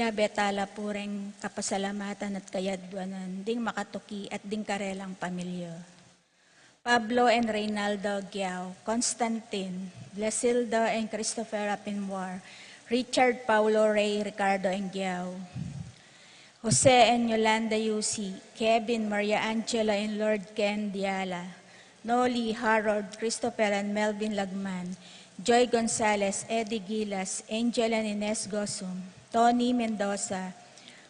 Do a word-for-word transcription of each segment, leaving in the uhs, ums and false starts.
Yabe tala pureng kapasalamatan at kayadwanan ding makatuki at ding karelang pamilya. Pablo and Reynaldo Giao, Constantine, Blasilda and Christopher Apinwar, Richard Paulo Rey Ricardo and Giao, Jose and Yolanda Yusi, Kevin, Maria Angela and Lord Ken Diala, Noli, Harold, Christopher and Melvin Lagman, Joy Gonzalez, Eddie Gilas, Angel and Ines Gosum, Tony Mendoza,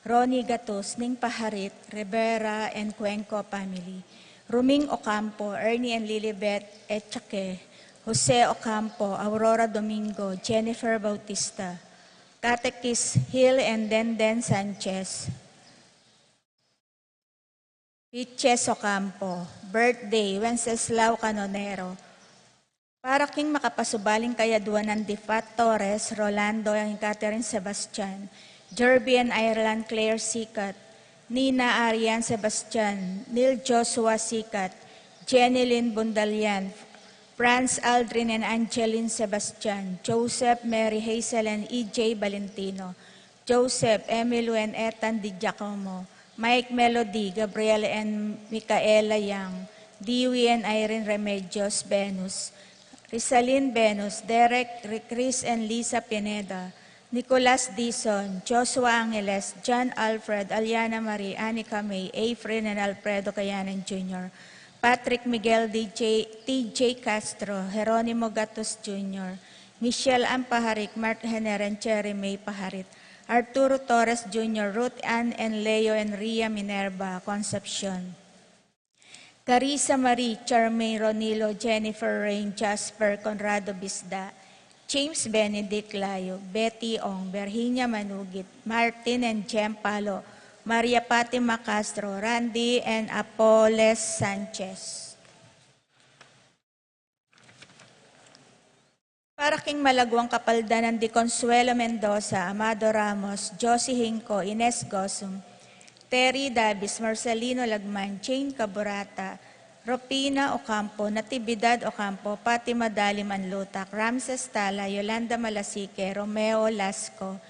Ronnie Gatus, Ning Paharit, Rivera and Cuenco family, Ruming Ocampo, Ernie and Lilibet Echaque, Jose Ocampo, Aurora Domingo, Jennifer Bautista, Katekis Hill and Denden Sanchez, Piches Ocampo, birthday, Wenceslao Canonero. Para king makapasubaling kayadwanan di Fat Torres, Rolando and Catherine Sebastian, Jerby and Ireland Claire Sikat, Nina Arian Sebastian, Neil Joshua Sikat, Jenny Lynn Bundalian, Franz Aldrin and Angeline Sebastian, Joseph, Mary Hazel and E J Valentino, Joseph, Emily and Ethan Di Giacomo, Mike, Melody, Gabriel and Micaela Yang, Dewey and Irene Remedios Venus, Rizalin Venus, Derek, Ri-, Chris and Lisa Pineda, Nicolas Dizon, Joshua Angeles, John Alfred, Aliana Marie, Anika May, Efren and Alfredo Kayanan Junior, Patrick Miguel, D J, T J Castro, Jeronimo Gatus Junior, Michelle Ann Paharit, Mark Hener and Cherry May Paharit, Arturo Torres Junior, Ruth Ann and Leo and Ria Minerva Concepcion, Carissa Marie, Charmaine Ronilo, Jennifer Rain, Jasper Conrado Bisda, James Benedict Layo, Betty Ong, Virginia Manugit, Martin and Jem Palo, Maria Fatima Castro, Randy and Apoles Sanchez. Para king malagwang kapaldanan di Consuelo Mendoza, Amado Ramos, Josie Hinco, Ines Gosum, Terry Davis, Marcelino Lagman, Jane Caburata, Rufina Ocampo, Natividad Ocampo, Fatima Dali Manlutak, Ramses Tala, Yolanda Malasique, Romeo Lasco,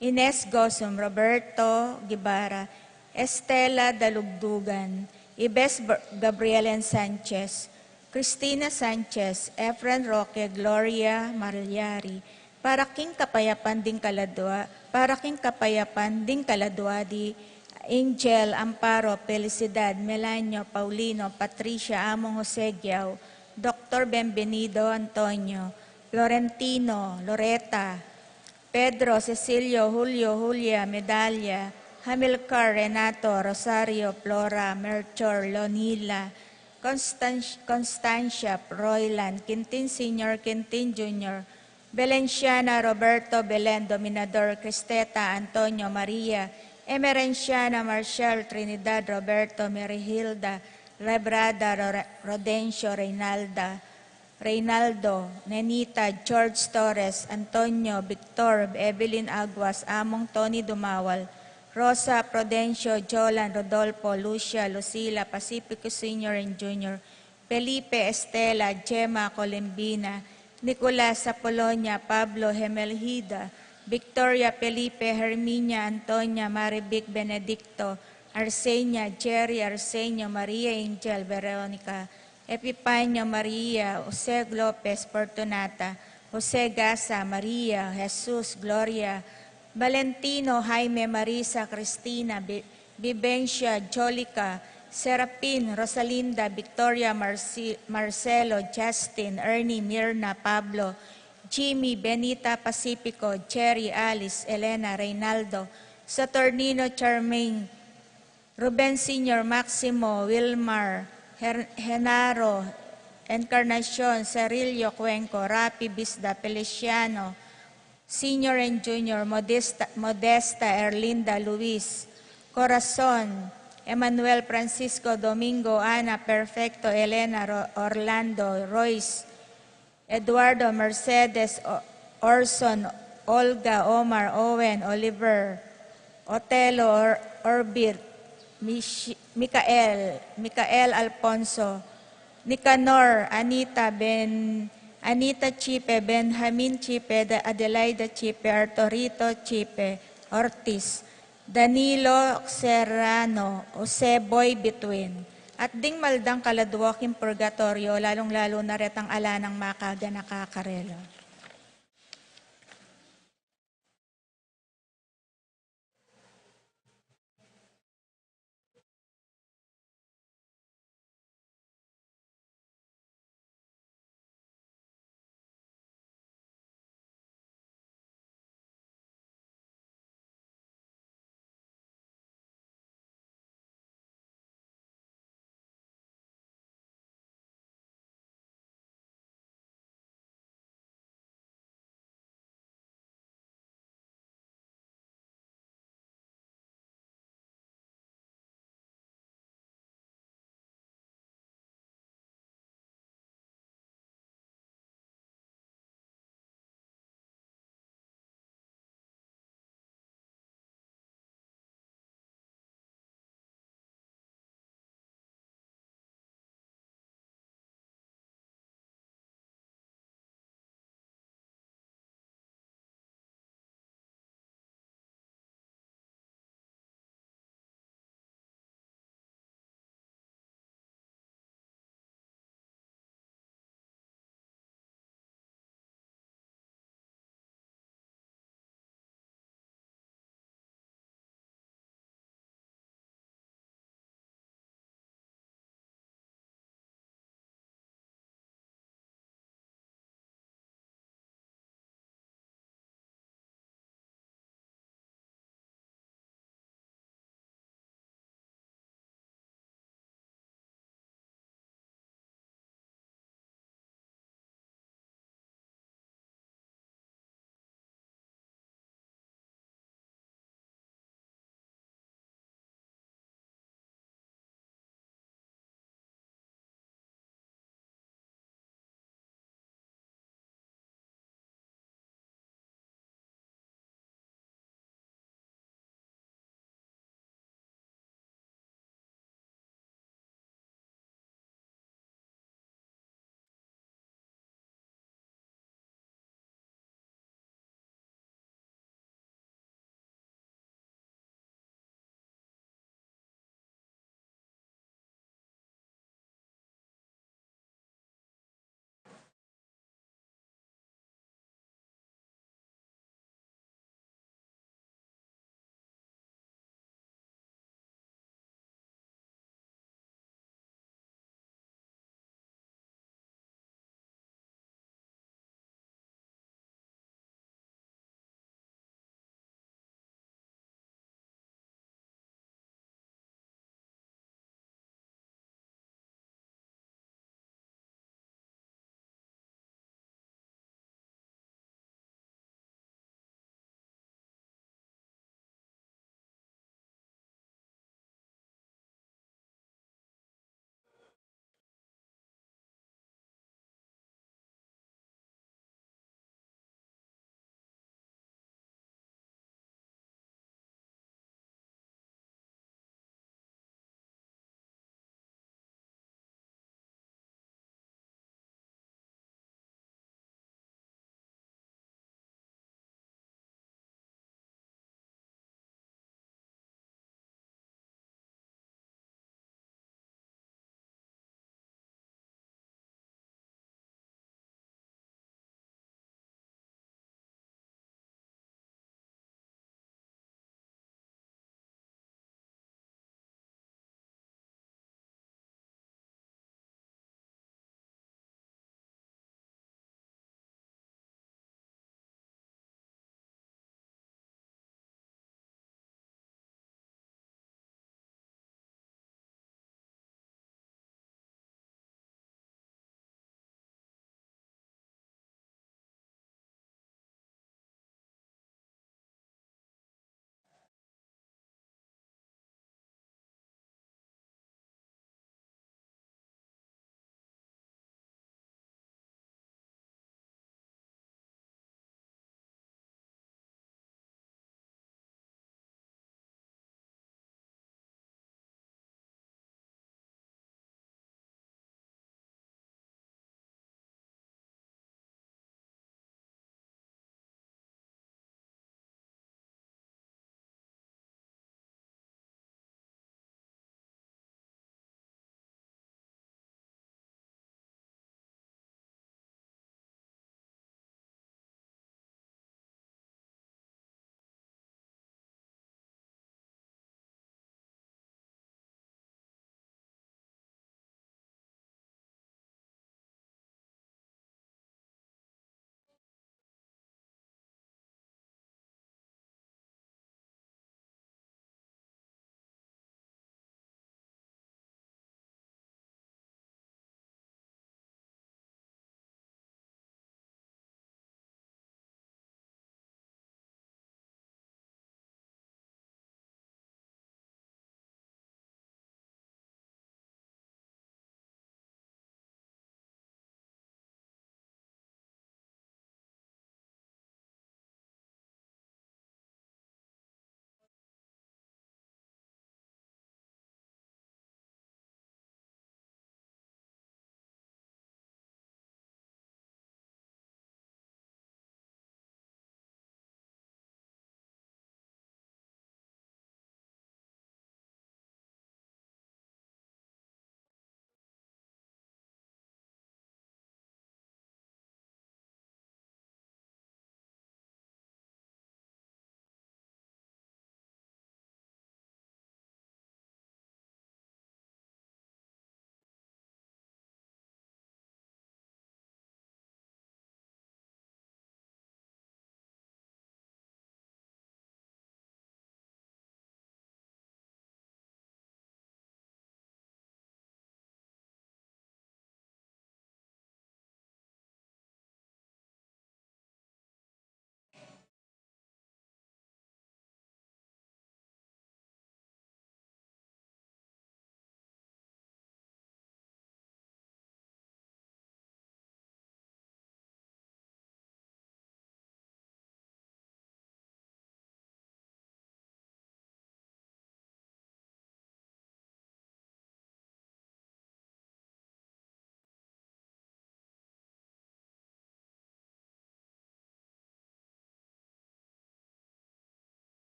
Ines Gosum, Roberto Guevara, Estela Dalugdugan, Ibes Br-, Gabriel and Sanchez, Christina Sanchez, Efren Roque, Gloria Malyari, para king kapayapan ding kaladwa, para king kapayapan ding kaladwa di Angel, Amparo, Felicidad, Melanio, Paulino, Patricia, Among Jose Giao, Doktor Bienvenido, Antonio, Florentino, Loreta, Pedro, Cecilio, Julio, Julia, Medalia, Hamilcar, Renato, Rosario, Flora, Melchor, Lonila, Constan-, Constancia, Royland, Quintin Senior, Quintin Junior, Valenciana, Roberto, Belen, Dominador, Cristeta, Antonio, Maria, Emerenciana, Marshall, Trinidad, Roberto, Merihilda, Lebrada, Ro-, Rodencio, Reynalda, Reynaldo, Nenita, George Torres, Antonio, Victor, Evelyn Aguas, Among Tony Dumawal, Rosa, Prudencio, Jolan, Rodolfo, Lucia, Lucila, Pacifico Senior and Junior, Felipe, Estela, Gemma, Colimbina, Nicolas, Apolonia, Pablo, Hemelhida, Victoria, Felipe, Herminia, Antonia, Marivic, Benedicto, Arsenia, Jerry, Arsenio, Maria Angel, Veronica, Epifanio, Maria, Jose Lopez, Fortunata, Jose Gasa, Maria, Jesus, Gloria, Valentino, Jaime, Marisa, Cristina, Bi-, Vivencia, Jolica, Serapin, Rosalinda, Victoria, Marci-, Marcelo, Justin, Ernie, Mirna, Pablo, Jimmy, Benita, Pacifico, Jerry, Alice, Elena, Reynaldo, Saturnino, Charmaine, Ruben Senior, Maximo, Wilmar, Her-, Genaro, Encarnacion, Cerilio Cuenco, Rapi Bisda, Feliciano Senior and Junior, Modesta, Modesta, Erlinda, Luis, Corazon, Emmanuel, Francisco, Domingo, Ana, Perfecto, Elena, Ro-, Orlando, Royce, Eduardo, Mercedes, O-, Orson, Olga, Omar, Owen, Oliver, Otelo, Or-, Orbit, Mich-, Michael, Michael Alfonso, Nicanor, Anita, Ben-, Anita Chipe, Benjamin Chipe, Da-, Adelaida Chipe, Arturito Chipe, Ortiz, Danilo Serrano, Jose Boy Bituin, at ding maldang kaladua king purgatoryo, lalung-lalu na retang ala nang makaganaka karela.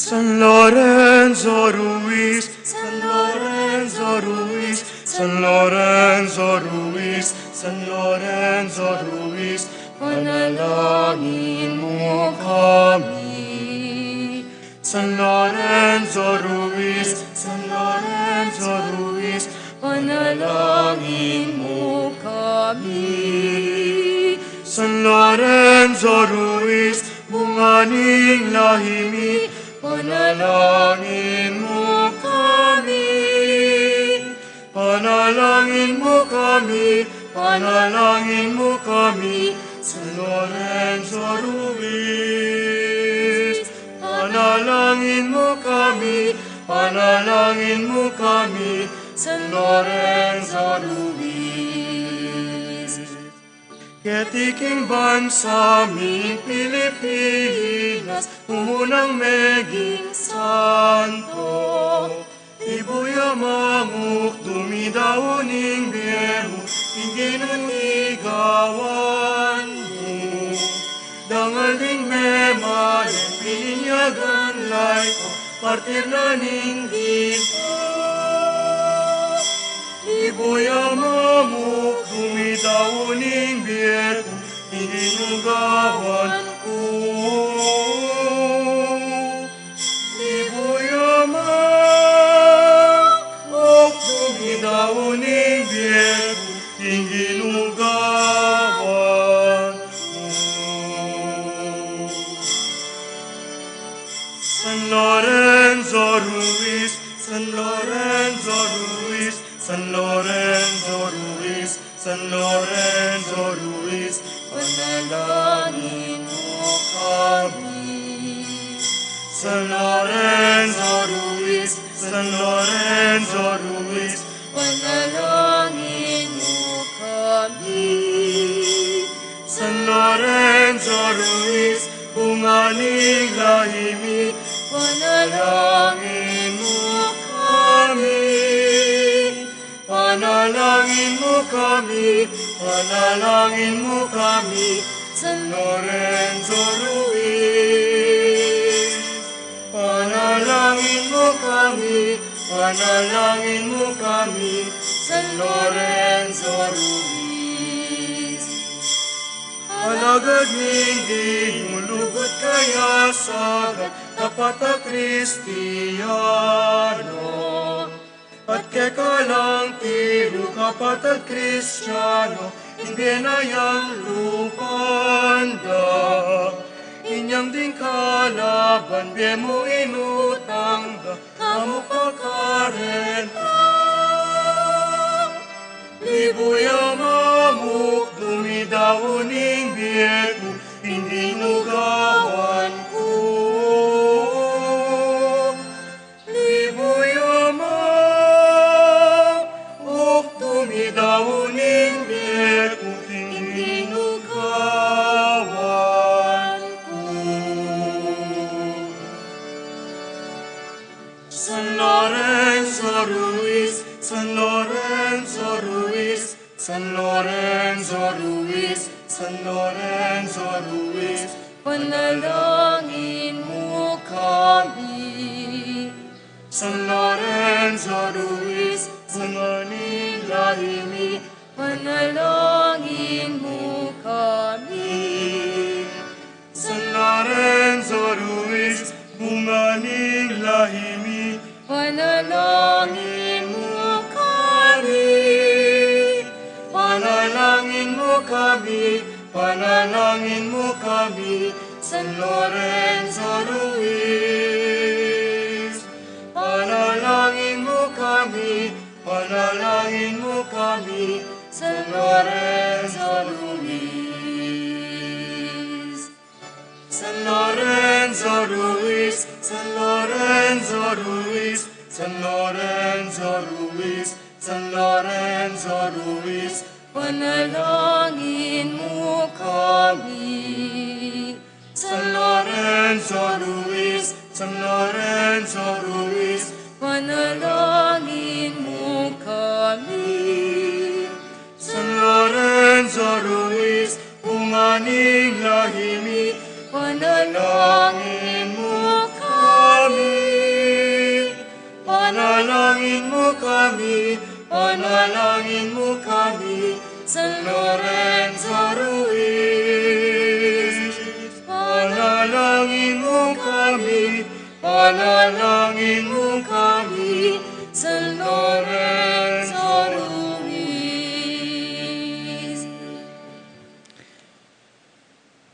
San Lorenzo Ruiz, San Lorenzo Ruiz, San Lorenzo Ruiz, San Lorenzo Ruiz, panalangin mu kami. San Lorenzo Ruiz, San Lorenzo Ruiz, panalangin mu kami. San Lorenzo Ruiz, bunga ning lahi mi, panalangin mu kami. Panalangin mu kami, panalangin mu kami, San Lorenzo Ruiz. Panalangin mu kami, panalangin mu kami, San Lorenzo Ruiz. Keti king bansa ming Pilipinas, mumunang meging santo. Ibuya manguk dumidaun ing bie mu, ing Ginu igawan mu. Dangal ding memaling pininyagan, laiko, martir na ning Ginu. Ibuya manguk dumidaun ing bie ku, ing Ginu igawan ku. Ibuya manguk dumidaun ing bie ku, ing Ginu igawan mu. San Lorenzo Ruiz, San Lorenzo Ruiz, San Lorenzo Ruiz, San Lorenzo Ruiz, panalangin mu kami. San Lorenzo Ruiz, San Lorenzo Ruiz, panalangin mu kami. San Lorenzo Ruiz, bunga ning lahi mi, panalangin mu kami. Panalangin mu kami, panalangin mu kami, San Lorenzo Ruiz. Panalangin mu kami, panalangin mu kami, San Lorenzo Ruiz. Alagad ning Ginu, lugud kaya sagad, tapat a Kristiyano. At keka lang tiru, kapatad Kristiyano, ing bie na yang lupa da. Inyang ding kalaban, bie mu inutang da, kamu pakarela. Ibuya manguk dumidaun ing bie ku, ing Ginu igawan ku. Ibuya manguk dumidaun ing bie ku, ing Ginu igawan ku. San Lorenzo Ruiz, San Lorenzo Ruiz, San Lorenzo Ruiz, San Lorenzo Ruiz, panalangin mu kami. San Lorenzo Ruiz, bunga ning lahi mi, panalangin mu kami. San Lorenzo Ruiz, bunga ning lahi mi, panalangin mu kami. Panalangin mu kami, panalangin mu kami, San Lorenzo Ruiz. Panalangin mu kami, panalangin mu kami, San Lorenzo Ruiz. San Lorenzo Ruiz, San Lorenzo Ruiz, San Lorenzo Ruiz, San Lorenzo Ruiz, panalangin mu kami. San Lorenzo Ruiz, San Lorenzo Ruiz, panalangin mu kami. San Lorenzo Ruiz, bunga ning lahi mi, panalangin mu kami. Panalangin mu kami, San Lorenzo Ruiz. Panalangin mu kami, panalangin mu kami, San Lorenzo Ruiz.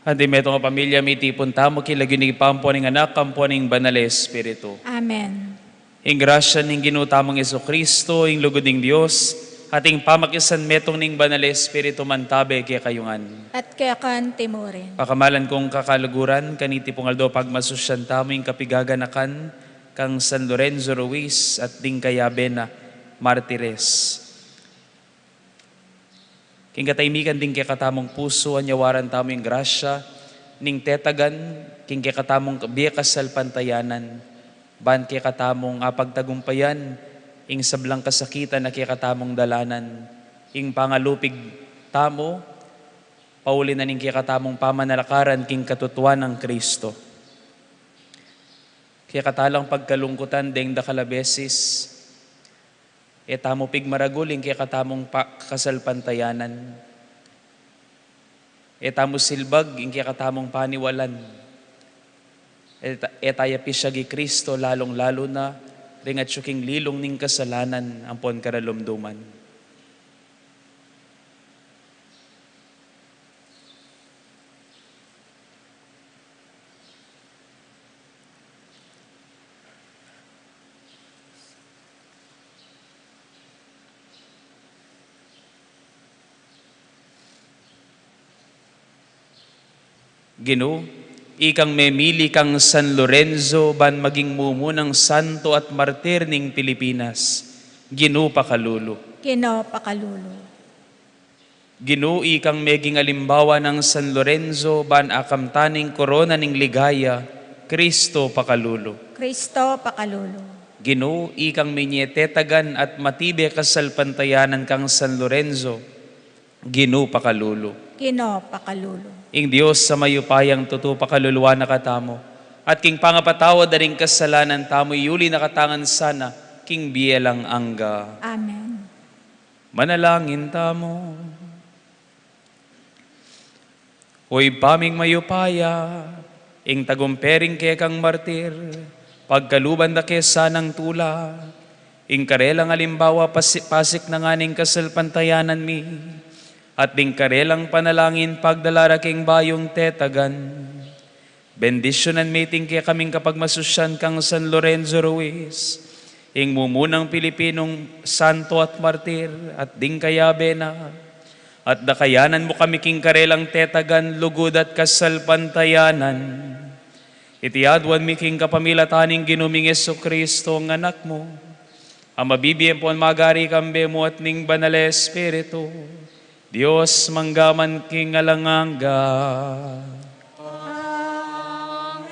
Anti metung a pamilya, mitipun tamu king lagyu ning Ibpa, ampo ning Anak, ampo ning Banal a Espiritu. Amen. Ing grasya ning Ginu tamung Jesucristo, ing lugud ning Dios, at ing pamakisan metung ning Banal a Espiritu mantabe kekayu ngan. At keka naman murin. Pakamalan kung kakaluguran, kaniti pung aldo pagmasusyan tamu ing kapigaganakan kang San Lorenzo Ruiz at ding kayabe na martires. King katahimikan ding kekatamung pusu, anyawaran tamu ing grasya ning tetagan king kekatamung bie kasalpantayanan, ban kekatamung apagtagumpayan ing sablang kasakitan a kekatamung dalanan, ing pangalupig tamu, pauli na ning kekatamung pamanalakaran king katutuan nang Kristo. Kekatalang pagkalungkutan deng dakal a beses, e tamu pigmaragul ing kekatamung pa-, kasalpantayanan. E tamu silbag ing kekatamung paniwalan. E ta-, e taya pisyag i Kristo, lalung-lalu na ring atyu king lilung ning kasalanan ampon karalumduman. Ginu, ikang memili kang San Lorenzo ban maging mumunang santo at martir ning Pilipinas. Ginu, pakalulu. Ginu, pakalulu. Ginu, ikang meging alimbawa nang San Lorenzo ban akamtan ing korona ning ligaya. Kristo, pakalulu. Kristo, pakalulu. Ginu, ikang minie tetagan at matibe kasalpantayanan kang San Lorenzo. Ginu, pakalulu. Ginu, pakalulu. Ing Dios a mayupayang tutu pakaluluan na katamu, at king pangapatawad da ring kasalanan tamu, iyuli na katamu ngan sana king bie alang angga. Amen. Manalangin tamu. O Ibpa ming mayupaya, ing tagumpe ring kekang martir, pagkaluban da ke sanang tula, ing karelang alimbawa pasi-, pasik na ngan ning kasalpantayanan mi, at ding karelang panalangin pagdala ra king bayung tetagan. Bendisyunan mi iting kekaming kapagmasusyan kang San Lorenzo Ruiz, ing mumunang Pilipinong santo at martir, at ding kayabe na, at dakayanan mu kami king karelang tetagan, lugud at kasalpantayanan. Iti aduan mi king kapamilatan ning Ginu ming Jesucristo, ing Anak mu, a mabibie ampon magari kambe mu at ning Banal a Espiritu, Dios mangga man king alang angga. Amen.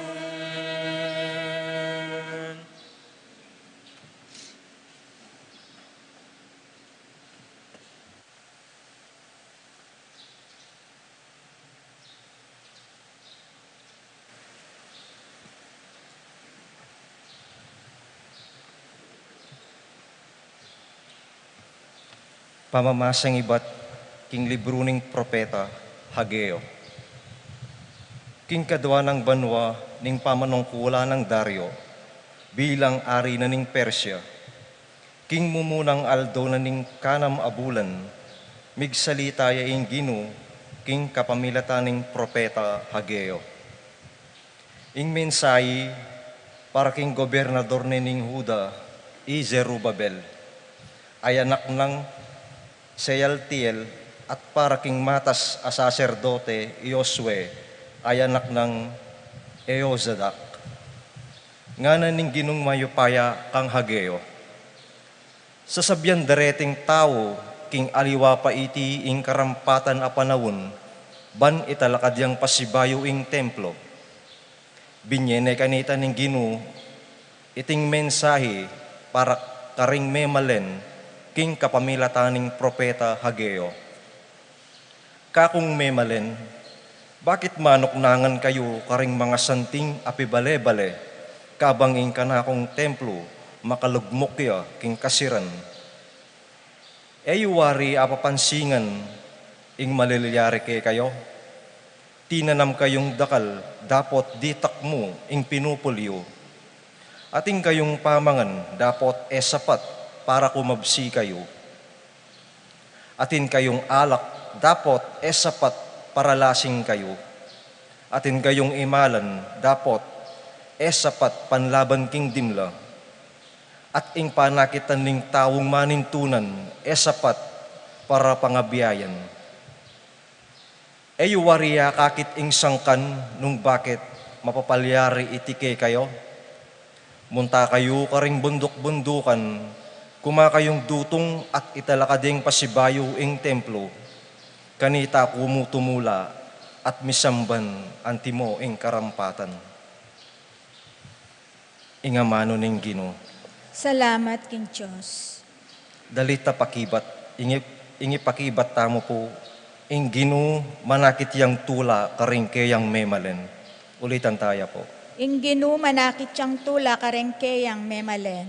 Pamamasang ibat king libru ning propeta Hageo. King kadua nang banua ning pamanungkulan nang Dario bilang ari na ning Persia, king mumunang aldo na ning kanam a bulan, migsalita ya ing Ginu king kapamilatan ning propeta Hageo. Ing mensahe para king gobernador ne ning Juda, i Zerubabel, a anak nang Sealtiel, at para king matas a saserdote, i Josue, a anak nang Jehozadak. Ngana ning Ginung mayupaya kang Hageo: Sasabian dereting tau king aliwa pa iti ing karampatan a panaun, ban italakad yang pasibayu ing templo. Binie ne kanita ning Ginu iting mensahe para karing memalen king kapamilatan ning propeta Hageo. Kakung memalen, bakit manuknangan kayu karing mangasanting a pibale-bale, kabang ing kanakung templo makalugmuk ya king kasiran? E yu wari apapansingan ing malilyari kekayu? Tinanam kayung dakal dapot ditak mu ing pinupul yu, at ing kayung pamangan dapot e sapat para kumabsi kayu, at ing kayung alak dapot e sapat para lasing kayu, at ing kayung imalan dapot e sapat panlaban king dimla, at ing panakitan ning taung manintunan e sapat para pangabiayan. E yu wari akakit ing sangkan nung bakit mapapalyari iti kekayu? Munta kayu karing bunduk-bundukan, kuma kayung dutung at italakad ing pasibayu ing templo. Kanita ku mu tumula at misamban antimo ing karampatan. Ing amanu ning Ginu. Salamat king Dios. Dalit a pakibat, ingi, ingi pakibat tamu pu, ing Ginu manakit yang tula karing keyang memalen. Ulitan taya pu. Ing Ginu manakit yang tula karing keyang memalen.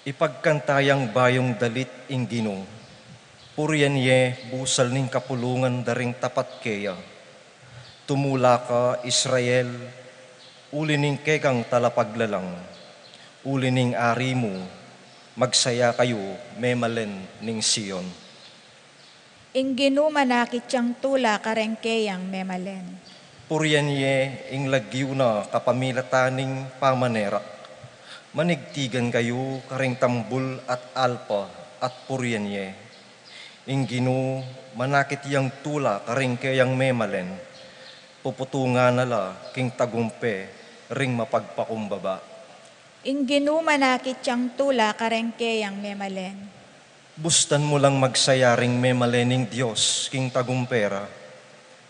Ipagkanta yang bayung dalit ing Ginu. Purian ye busal ning kapulungan da ring tapat keya. Tumula ka, Israel, uli ning kekang talapaglalang, uli ning ari mu, magsaya kayu, memalen ning Sion. Ing Ginu manakit yang tula karing keyang memalen. Purian ye ing lagyu na kapamilatan ning pamanerak. Manigtigan kayu karing tambul at alpa at purian ye. Ing Ginu manakit yang tula karing keyang memalen. Puputungan na la king tagumpe ring mapagpakumbaba. Ing Ginu manakit yang tula karing keyang memalen. Bustan mu lang magsaya ring memalen ning Dios king tagumpe ra.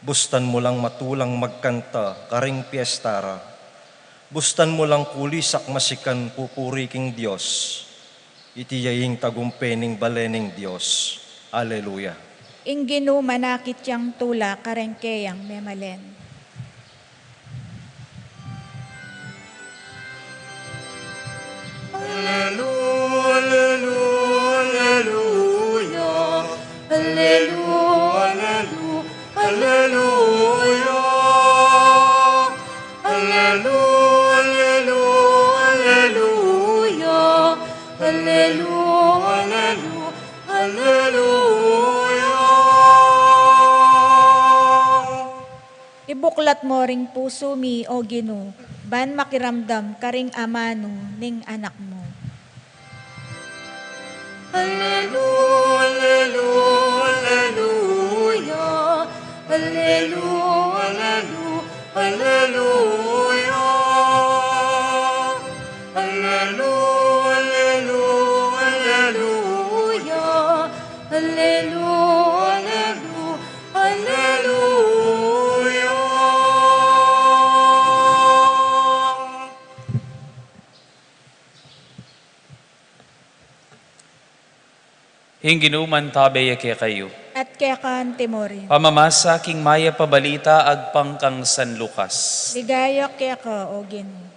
Bustan mu lang matulang magkanta karing piesta ra. Bustan mu lang kulisak masikan pupuri king Dios. Iti ya ing tagumpe ning bale ning Dios. Aleluya. Ing Ginu manakit yang tula karing keyang memalen. Alelu-, alelu-, aleluya. Alelu-, alelu-, aleluya. Alelu-, alelu-, aleluya. Alelu-, alelu-, aleluya. Ibuklat mo ring pusu mi, O Ginu, ban makiramdam karing amanu ning Anak mo. Alelu-, alelu-, aleluya. Alelu-, alelu-, aleluya. Alelu-, alelu-, aleluya. Alelu-, alelu-, aleluya. Ing Ginu mantabe ya kekayu. At keka antimo rin. Pamamasa king Mayap a Balita agpang kang San Lucas. Ligaya keka, O Ginu.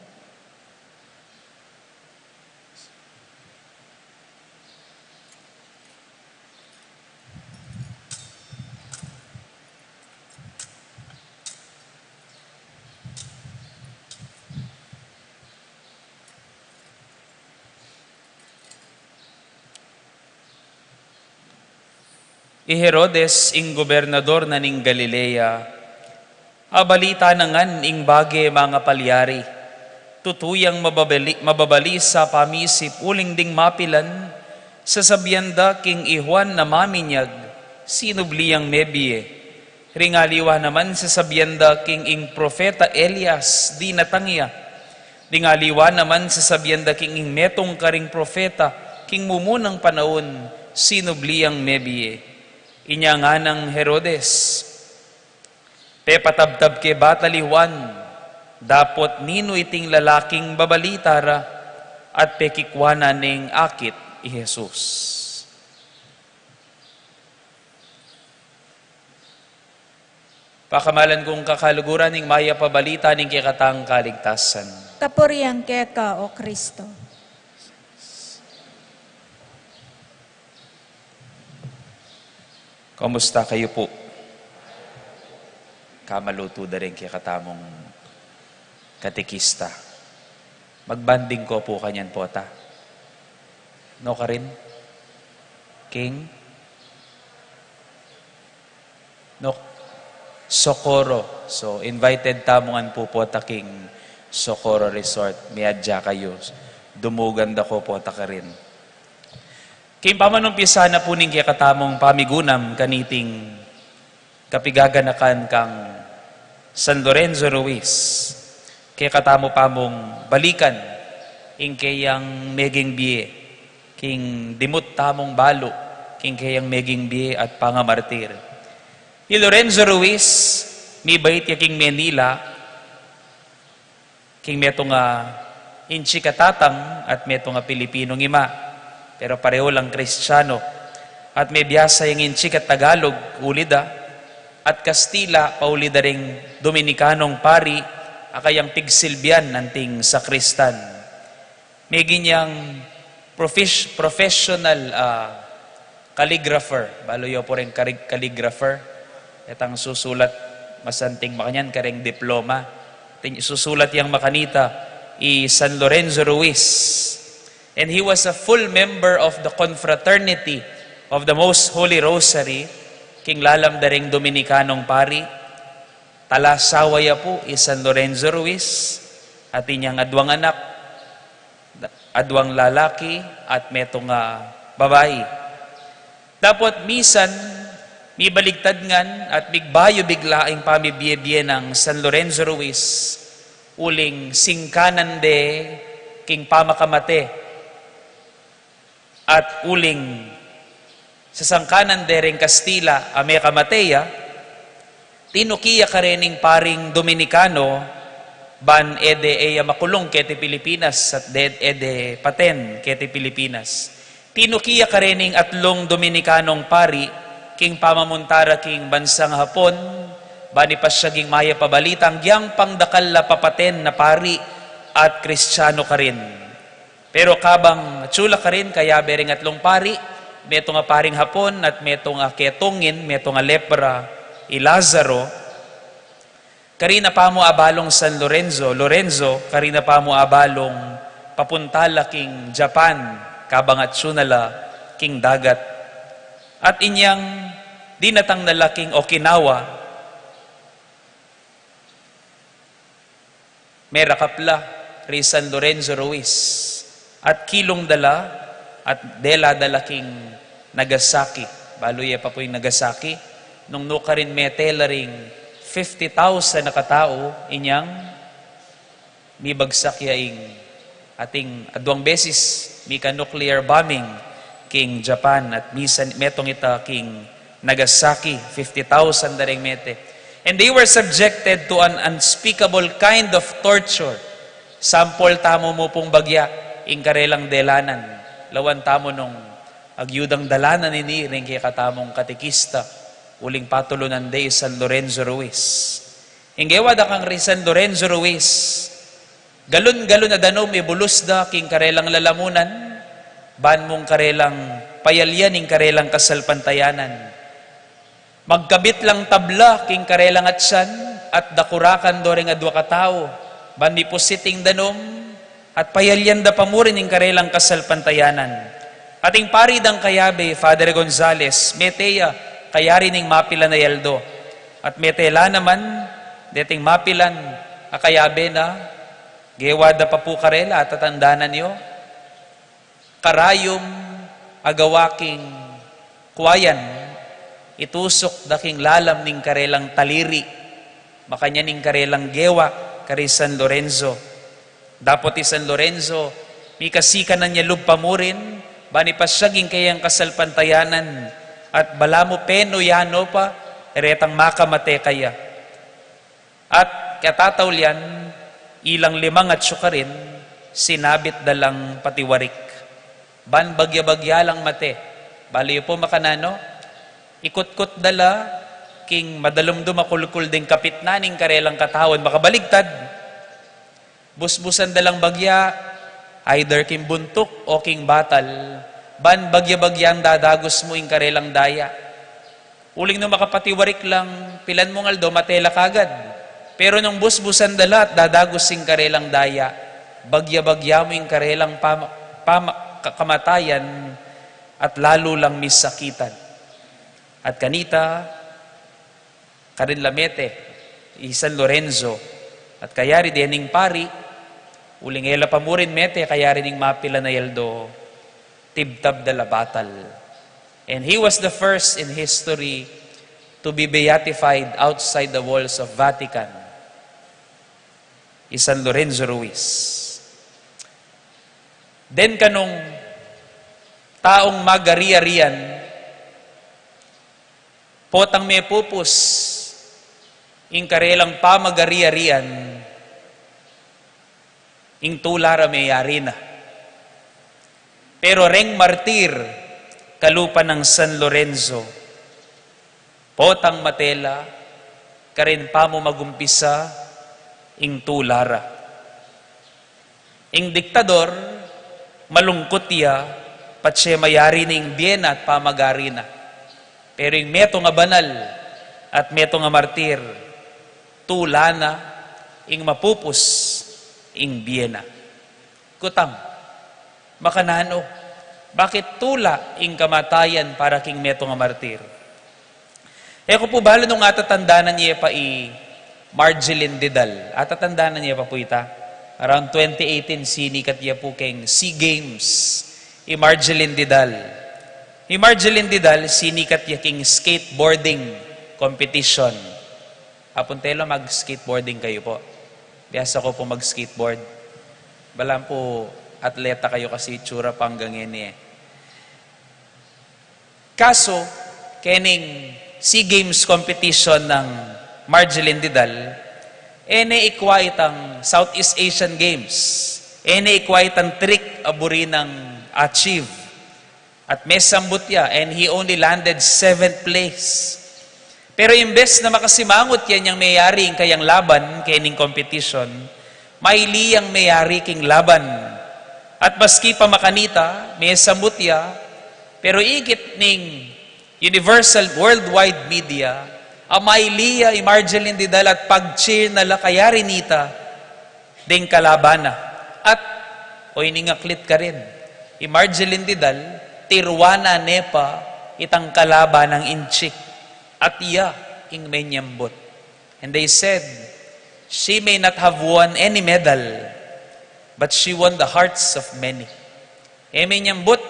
I Herodes, ing gobernador na ning Galilea, abalita na ngan ing bage mangapalyari. Tutu yang mababali-, mababalisa pamisip uling ding mapilan, sasabian da king i Juan a maminyag, sinubli yang mebie. Ring aliwa naman sasabian da king ing propeta Elias, dinatang ya. Ding aliwa naman sasabian da king ing metung karing propeta, king mumunang panaun, sinubli yang mebie. Inya nganang Herodes, pepatabtab ke batal i Juan, dapot ninu iting lalaking babalita ra, at pekikuanan neng akit i Jesus. Pakamalan kung kakaluguran ning Mayap a Balita ning kekatang kaligtasan. Kapurian keka, O Kristo. Kumusta kayu pu? Kamalutu da rin kekatamung katekista. Magbanding ko pu kanyan pu ta. No karin? King? No? Socorro. So, invited tamu ngan pu pu ta king Socorro Resort. Miyadya kayu. Dumugan da ko pu ta karin. King pamanumpisa na pu ning kekatamung pamigunam kaniting kapigaganakan kang San Lorenzo Ruiz, kekatamu pa mung balikan ing keyang meging bie, king dimut tamung balu, king keyang meging bie at pangamartir. I Lorenzo Ruiz, mibait ya king Manila, king metung a Inchik a tatang at metung a Pilipinong ima, pero pareho lang Kristiyano, at mebiasa yang Inchik at Tagalog, uli da, at Kastila, pauli da ring Dominikanong pari, a kayang pigsilbian anting sakristan. Meging yang profes-, professional, ah, calligrapher. Balu yu pu ring karig-, calligrapher. Itang susulat masanting makanyan, kareng diploma. Tin-, susulat yang makanita, i San Lorenzo Ruiz. And he was a full member of the Confraternity of the Most Holy Rosary, king lalam da ring Dominikanong pari. Talasawa ya pu i San Lorenzo Ruiz, atin yang adwang anak, adwang lalaki at metung a babai. Dapot misan, mibaligtad ngan at migbayu bigla ing pamibie-bie nang San Lorenzo Ruiz, uling singkanan de king pamakamate, at uling sasangkanan de ring Kastila a mekamate ya, tinuki ya karening paring Dominikano, ban e de e ya makulung keti Pilipinas at de, e de paten keti Pilipinas. Tinuki ya karening atlung Dominikanong pari, king pamamunta ra king bansang Hapon, ban ipasyag ing mayap a balita, agyang pangdakal a papaten na pari at Kristiyano karin. Pero kabang atsu la karin kayabe ring atlung pari, metung a paring Hapon at metung a ketungin, metung a lepra, i Lazaro, karin na pamu abalung San Lorenzo, Lorenzo, karin na pamu abalung papunta la king Japan, kabang atsu na la king dagat. At inyang dinatang na la king Okinawa, merakap la ri San Lorenzo Ruiz, at kilung da la, at dela da la king Nagasaki. Balu ye pa pu ing Nagasaki, nung nukarin mete la ring fifty thousand a katau, inyang mibagsak ya ing ating adwang beses mika nuclear bombing king Japan, at misan metung ita king Nagasaki, fifty thousand da ring mete. And they were subjected to an unspeakable kind of torture. Sampol tamu mu pung bagya ing karelang delanan. Lawan tamu nung agyudang dalanan ini ring kekatamung katekista, uling patulunan de i San Lorenzo Ruiz. Ing gewa da kang ri San Lorenzo Ruiz, galun-galun a danum ibulus da king karelang lalamunan, ban mung karelang payalyan ing karelang kasalpantayanan. Magkabit lang tabla king karelang atsan, at dakurakan do ring adwa katau, ban mipusit ing danum, at payalyan da pa mu rin ing karelang kasalpantayanan. At ing pari dang kayabe, Father Gonzales, mete ya, kayari ning mapilan a aldo. At mete la naman, deting mapilan a kayabe na, gewa da pa pu karela, at tatandanan yu, karayum a gawa king kuayan, itusuk da king lalam ning karelang taliri. Makanyan ing karelang gewa kari San Lorenzo. Dapot i San Lorenzo, mikasikanan ya lub pa mu rin, ban ipasyag ing keyang kasalpantayanan, at balamu penu ya no pa, retang makamate kaya. At katataulian, ilang limang atsu karin, sinabit da lang patiwarik. Ban bagya-bagya lang mate. Balu yu pu makananu, ikutkut da la king madalumdum a kulkul ding kapitnan ing karelang katawan, makabaligtad. Busbusan da lang bagya, either king buntuk o king batal, ban bagya-bagyang dadagus mu ing karelang daya. Uling nung makapatiwarik lang, pilan mung aldo, mate la kagad. Pero nung busbusan da la at dadagus ing karelang daya, bagya-bagya mu ing karelang pama-, pama-, ka-, kamatayan at lalu lang misakitan. At kanita, karin la mete i San Lorenzo, at kayari dening pari, uling e la pa murin mete, kayari ning mapilan a aldo, tibtab da la batal. And he was the first in history to be beatified outside the walls of Vatican, i San Lorenzo Ruiz. Deng kanung taung magari-arian, potang mepupus ing karelang pamagari-arian, ing tula ra meyari na. Pero reng martir kalupa nang San Lorenzo, potang mate la, karin pa mu magumpisa ing tula ra. Ing diktador, malungkut ya, patse mayari na ing bie na at pamagari na. Pero ing metung a banal at metung a martir, tula na ing mapupus ing bie na. Kutam, makananu, bakit tula ing kamatayan para king metung a martir? E ku pu balu nung atatandanan ye pa i Marjeline Didal. Atatandanan ye pa pu ita? Around twenty eighteen, sinikat ya pu keng SEA Games i Marjeline Didal. I Marjeline Didal, sinikat ya keng skateboarding competition. Apun Telo, mag-skateboarding kayu pu? Biasa ku pu mag-skateboard. Balam pu atleta kayu kasi itsura panggang ini e. Kasu, kening SEA Games competition nang Marjeline Didal, e ne ikwa itang Southeast Asian Games, e ne ikwa itang trick a buri nang achieve. At mesambut ya, and he only landed seventh place. Pero imbes na makasimangut ya inyang meyari ing kayang laban, kening competition, maili yang meyari king laban. At maski pa makanita, mesambut ya, pero ikit ning universal worldwide media, a maili ya i Marjeline Didal at pag-cheer na la kayari nita deng kalaban na. At, o, ining aklit karin, i Marjeline Didal, tiruan na ne pa itang kalaban nang inchik. At iya ing menyambut. And they said, "She may not have won any medal, but she won the hearts of many." E menyambut,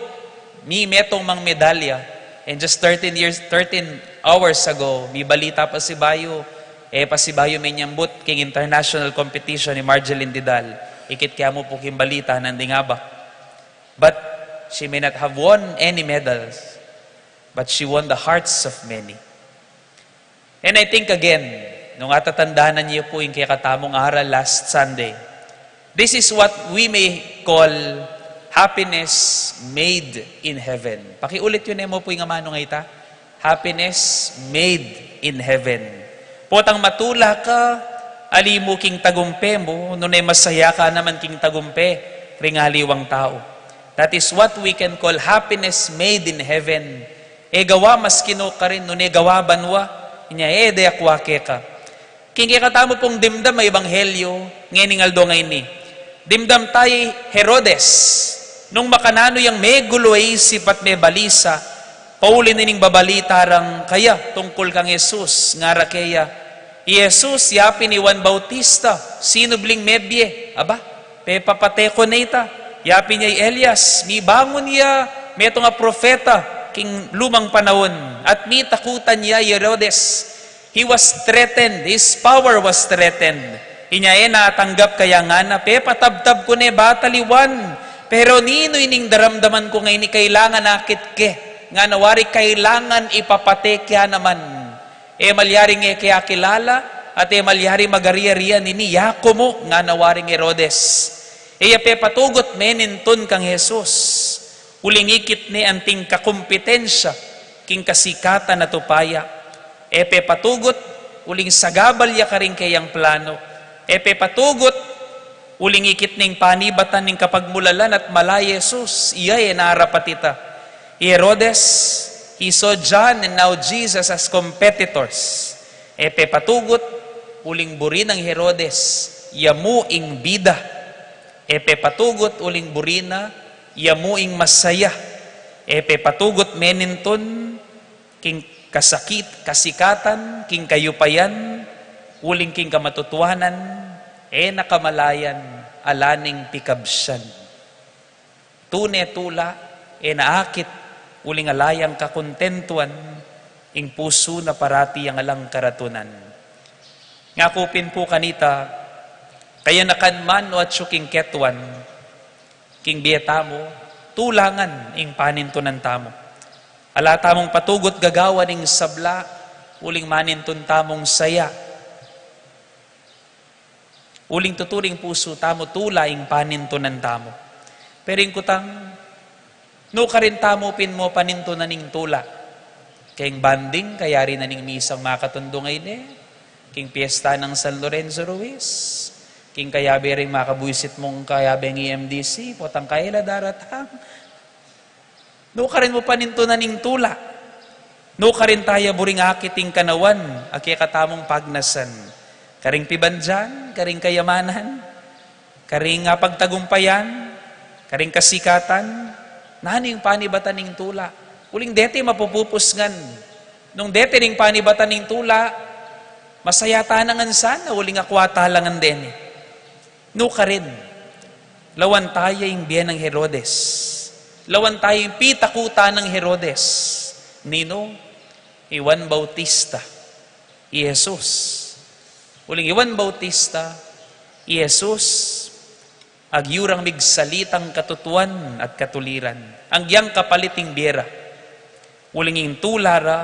mi metung mang medalya. And just thirteen years, thirteen hours ago, mibalita pasibayu, e pasibayu menyambut king international competition i Marjeline Didal. Ikit ke mu pu king balita nandin aba. But she may not have won any medals, but she won the hearts of many. And I think again, nung atatandanan ye pu ing kekatamung aral last Sunday, this is what we may call happiness made in heaven. Pakiulit yu ne mu pu ing amanu nga ita, happiness made in heaven. Potang matula ka, ali mu king tagumpe mu, nune masaya ka naman king tagumpe ring aliwang tau. That is what we can call happiness made in heaven. E gawa maski nu karin, nune gawa banua, inya e de akwa keka. King kekatamu pung dimdam a ebanghelyo, ngening aldo ngeni. Dimdam ta i Herodes, nung makananu yang megulu a isip at mebalisa, pauli nining babalita rang kaya tungkul kang Jesus, ngara keya, "I Jesus, yapin i Juan Bautista, sinubling mebie, aba, pepapate ku ne ita." Yapin ya i Elias, mibangun ya metung a propeta king lumang panaun, at mitakutan ya i Herodes. He was threatened, his power was threatened. Inya e na tanggap kaya ngana, "Pepatabtab ku ne batal i Juan, pero ninu ining daramdaman ku ngeni, kailangan akit ke." Ngana wari kailangan ipapate ke ya naman. E malyari nge ke akilala, at e malyari magari-arian ini, yaku mu, ngana waring Herodes. E ya pepatugut menintun kang Jesus. Uling ikit ne anting kakumpitensya king kasikatan at upaya. E pepatugut, uling sagabal ya karing keyang plano. E pepatugut, uling ikit ning panibatan ning kapagmulalan at mala i Jesus, iya e narapat ita. I Herodes, He saw John and now Jesus as competitors. E pepatugut uling buri nang Herodes, ya mu ing bida. E pepatugut uling buri na, ya mu ing masaya. E pepatugut menintun king kasakit, kasikatan, king kayupayan, uling king kamatutuanan, e na kamalayan, ala neng pikabsian. Tune tula, e na akit, uling ala yang kakontentuan, ing pusu na parati yang alang karatunan. Ngaku pin pu kanita, kayanakan man o atsu king ketuan, king bie tamu, tula ngan ing panintunan tamu. Ala tamung patugut gagawan ing sabla, uling manintun tamung saya. Uling tutu ring pusu tamu, tula ing panintunan tamu. Pero ing kutang, nukarin tamu pin mu panintunan ing tula? King banding, kayari na ning misang makatundung a ini, king piesta nang San Lorenzo Ruiz, king kayabe ring makabuisit mung kayabe ning E M D C, potang kaila daratang. Nukarin mu panintunan ing tula? Nukarin taya buring akit ing kanawan a kekatamung pagnasan? Karing pibandian, karing kayamanan, karing, ah, pagtagumpayan, karing kasikatan, nanu ing panibatan ning tula? Uling deti mapupupus ngan. Nung deti ring panibatan ning tula, masaya tana ngan sana, uling akwa tala ngan deni. Nukarin, lawan taya ing bie nang Herodes. Lawan taya ing pitakutan nang Herodes. Ninu? I Juan Bautista, i Jesus. Uling i Juan Bautista, i Jesus, agyurang migsalitang katutuan at katuliran. Agyang kapalit ing bie ra. Uling ing tula ra,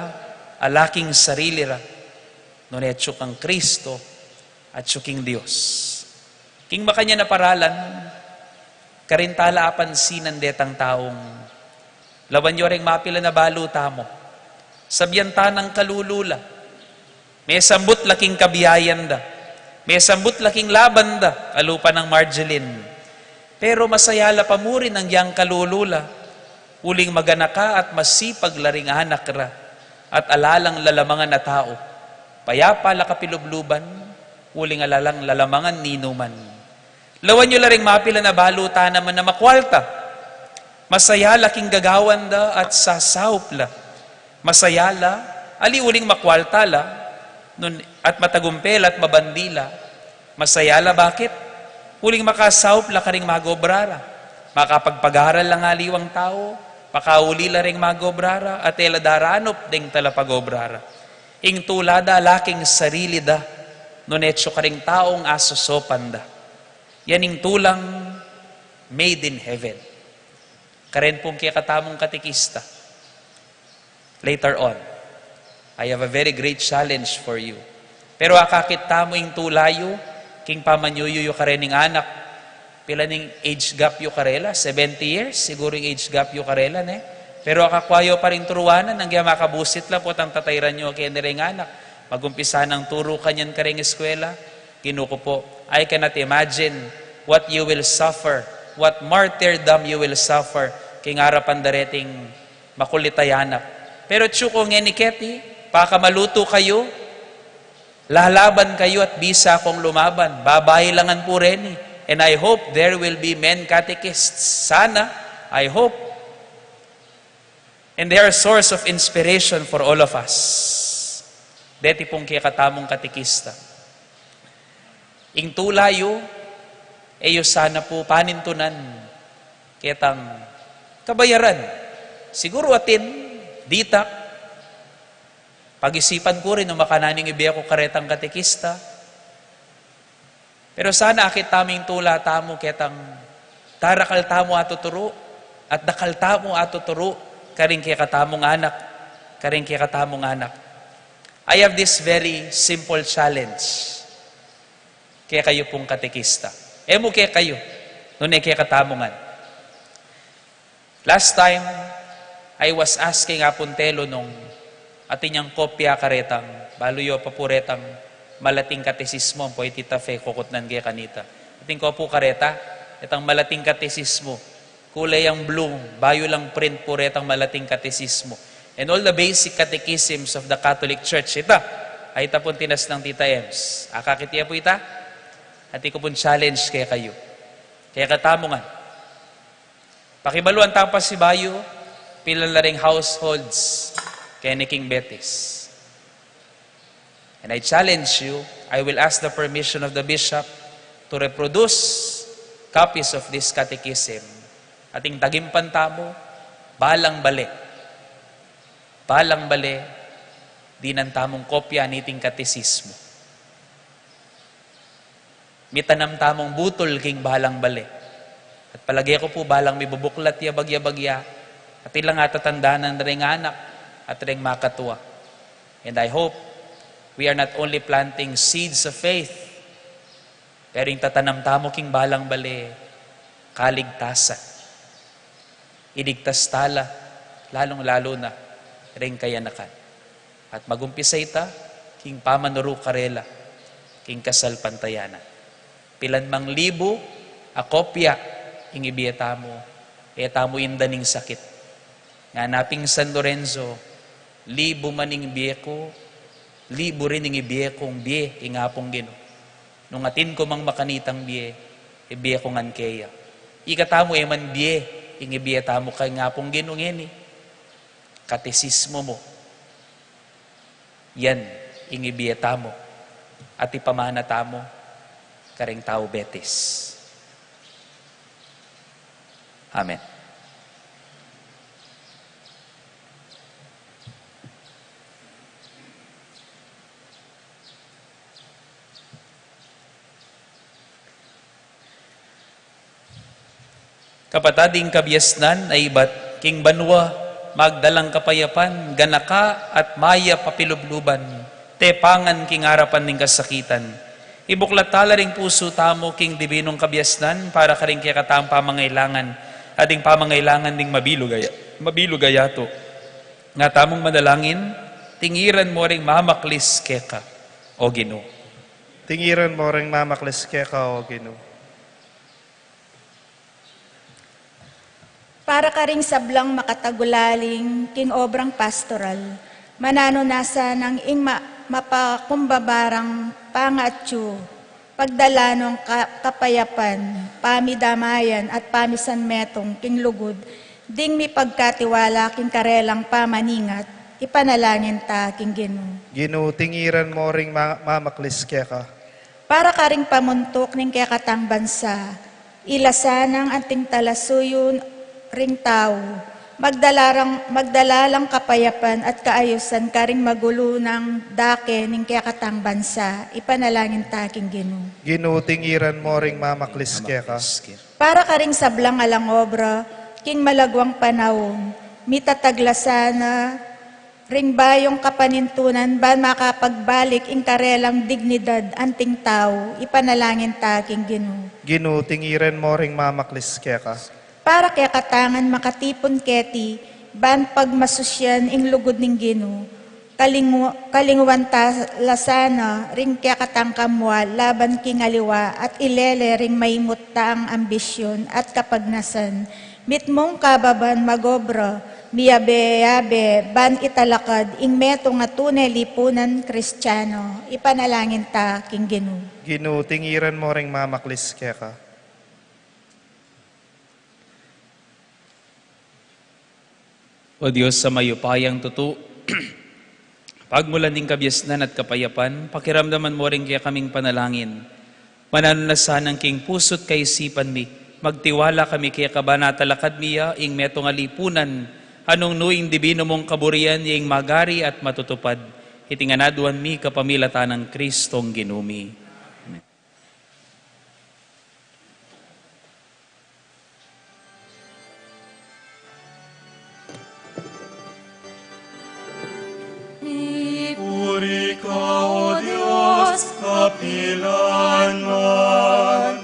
ala king sarili ra, nune atsu kang Kristo, atsu king Dios. King makanyan a paralan, karin tala apansinan detang taung, lawan yu reng mapilan a balu tamu, sabian ta nang kalulu la, mesambut la king kabiayan da, mesambut la king laban da, alupa nang Marjeline. Pero masaya la pa mu rin agyang kalulu la, uling maganaka at masipag la ring anak ra, at ala lang lalamangan a tau. Payapa la kapilubluban, uling ala lang lalamangan ninuman. Lawan yu la ring mapilan a balu ta naman a makwalta. Masaya la king gagawan da at sasaup la. Masaya la, ali uling makwalta la, nune at matagumpe la at mabandi la. Masaya la, bakit? Uling makasaup la karing magobra ra. Makapagpag-aral la ing aliwang tau, pakauli la ring magobra ra, at e la daranup deng talapagobra ra. Ing tula da ala king sarili da, nune atsu karing taung asosopan da. Yan ing tulang made in heaven. Karen pung kekatamung katekista. Later on, I have a very great challenge for you. Pero akakit tamu ing tula yu, king pamanyuyu yu kareng anak. Pila ning age gap yu karela? Seventy years, siguru ing age gap yu karela, ne? Pero akakwa yu pa ring turuanan, agyang makabusit la potang tatayran yu keni reng anak. Magumpisa nang turu kanyan kareng eskwela. Ginu ku po, I cannot imagine what you will suffer, what martyrdom you will suffer, king arapan da reting makulit a anak. Pero atsu ku ngeni keti, pakamalutu kayu, lalaban kayu at bisa kung lumaban. Babai la ngan pu reni. And I hope there will be men catechists. Sana, I hope. And they are a source of inspiration for all of us. Deti pung kekatamung katekista. Ing tula yu, e yu sana pu panintunan ketang kabayaran. Siguru atin, ditak, pag-isipan ku rin nung makananu ing ibie ku karetang katekista. Pero sana akit tamu ing tula tamu ketang darakal tamu atuturu, at dakal tamu atuturu, karing kekatamung anak, karing kekatamung anak. I have this very simple challenge kekayu pung katekista. E mu kekayu, nune kekatamu ngan. Last time, I was asking Apun Telo nung atin yang kopya karetang, balu yu pa pu retang malating katesismo, ampo iti tape kukutnan ke kanita. Atin ko pu kareta, itang malating katesismo. Kule yang blue, bayu lang print pu retang malating katesismo. And all the basic catechisms of the Catholic Church. Ita, ay ita pung tinas nang Tita Ems. Akakit ya pu ita? At ita pung challenge kekayu. Kekatamu ngan. Pakibaluan tang pasibayu, pilan la ring households keni king Betis. And I challenge you, I will ask the permission of the bishop to reproduce copies of this catechism. Ating tagimpan tamu, balang bale. Balang bale, dinan tamung kopya niting katesismu. Mitanam tamung butul king balang bale. At palage ku pu balang mibubuklat ya bagya-bagya, at ilang atatandanan ring anak at ring makatua. And I hope we are not only planting seeds of faith, pero ing tatanam tamu king balang bale, kaligtasan. Iligtas tala, lalung-lalu na ring kayanakan. At magumpisa ita king pamanuru karela king kasalpantayanan. Pilan mang libu a kopya ing ibie tamu, e tamu inda ning sakit. Ngana pin i San Lorenzo, libu man ing bie ku, libu rin ing ibie kung bie king Apung Ginu. Nung atin ku mang makanitang bie, ibie ku ngan keya. Ikatamu e man bie ing ibie tamu king Apung Ginu ngeni. Katesismu mu. Yan ing ibie tamu at ipamana tamu karing tau Betis. Amen. Kapatad, ing kabiasnan a ibat king banua, magdalang kapayapan, ganaka at mayap a pilubluban, tepangan king arapan ning kasakitan. Ibuklat tala ring pusu tamu king dibinung kabiasnan para karing kekatang pamangailangan, at ing pamangailangan ning mabilug a ya-, mabilug a yatu. Nga tamung manalangin, tingiran mu ring mamaklis keka, O Ginu. Tingiran mu ring mamaklis keka, O Ginu. Para karing sablang makatagulaling king obrang pastoral, mananu na sanang ing ma-, mapakumbaba rang pangatsu, pagdala nong ka-, kapayapan, pamidamayan at pamisanmetung king lugud, ding mipagkatiwala king karelang pamaningat, ipanalangin ta king Ginu. Ginu, tingiran mu ring ma-, mamaklis keka. Para karing pamuntuk ning kekatang bansa, ila sanang anting talasuyu ring tau, magdala rang, magdala lang kapayapan at kaayusan karing magulu nang dake ning kekatang bansa, ipanalangin ta king Ginu. Ginu, tingiran mu ring mamaklis keka. Para karing sablang alang obra king malagwang panaun, mitatag la sana ring bayung kapanintunan ban makapagbalik ing karelang dignidad anting tau, ipanalangin ta king Ginu. Ginu, tingiran mu ring mamaklis keka. Para kekatang makatipun keti, ban pagmasusyan ing lugud ning Ginu, kalingu-, kalinguan ta la sana ring kekatang kamua laban king aliwa at ilele ring maimut tang ambisyun at kapagnasan, mitmung kababan magobra, miyabe-yabe, ban italakad ing metung a tune lipunan Kristiano, ipanalangin ta king Ginu. Ginu, tingiran mu ring mamaklis keka. O Dios a mayupayang tutu, pagmulan ning kabiasnan at kapayapan, pakiramdaman mu ring kekaming panalangin. Mananu na sanang king pusu't kaisipan mi, magtiwala kami keka ban atalakad mi ya ing metung a lipunan, a nung nu ing dibinu mung kaburian ya ing magari at matutupad. Iti ngan aduan mi kapamilatan nang Kristong Ginu mi. Amen. Mipuri ka, O Dios, kapilan man.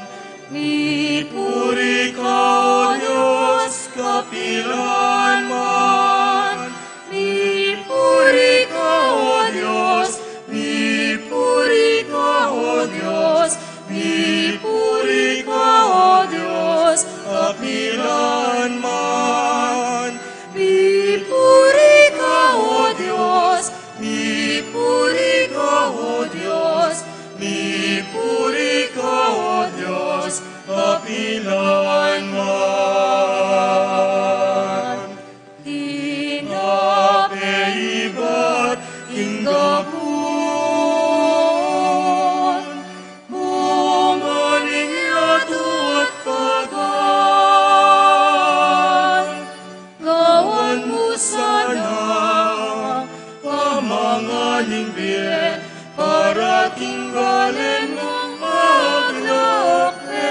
Mipuri ka, O Dios, kapilan man. Mipuri ka, O Dios, mipuri ka, O Dios, mipuri ka, O Dios, kapilan man. Mipuri ka, Gabun, bunga ning yatu at pagan, gawan mu sana pamangan ning bie para king balen mung maglakbe.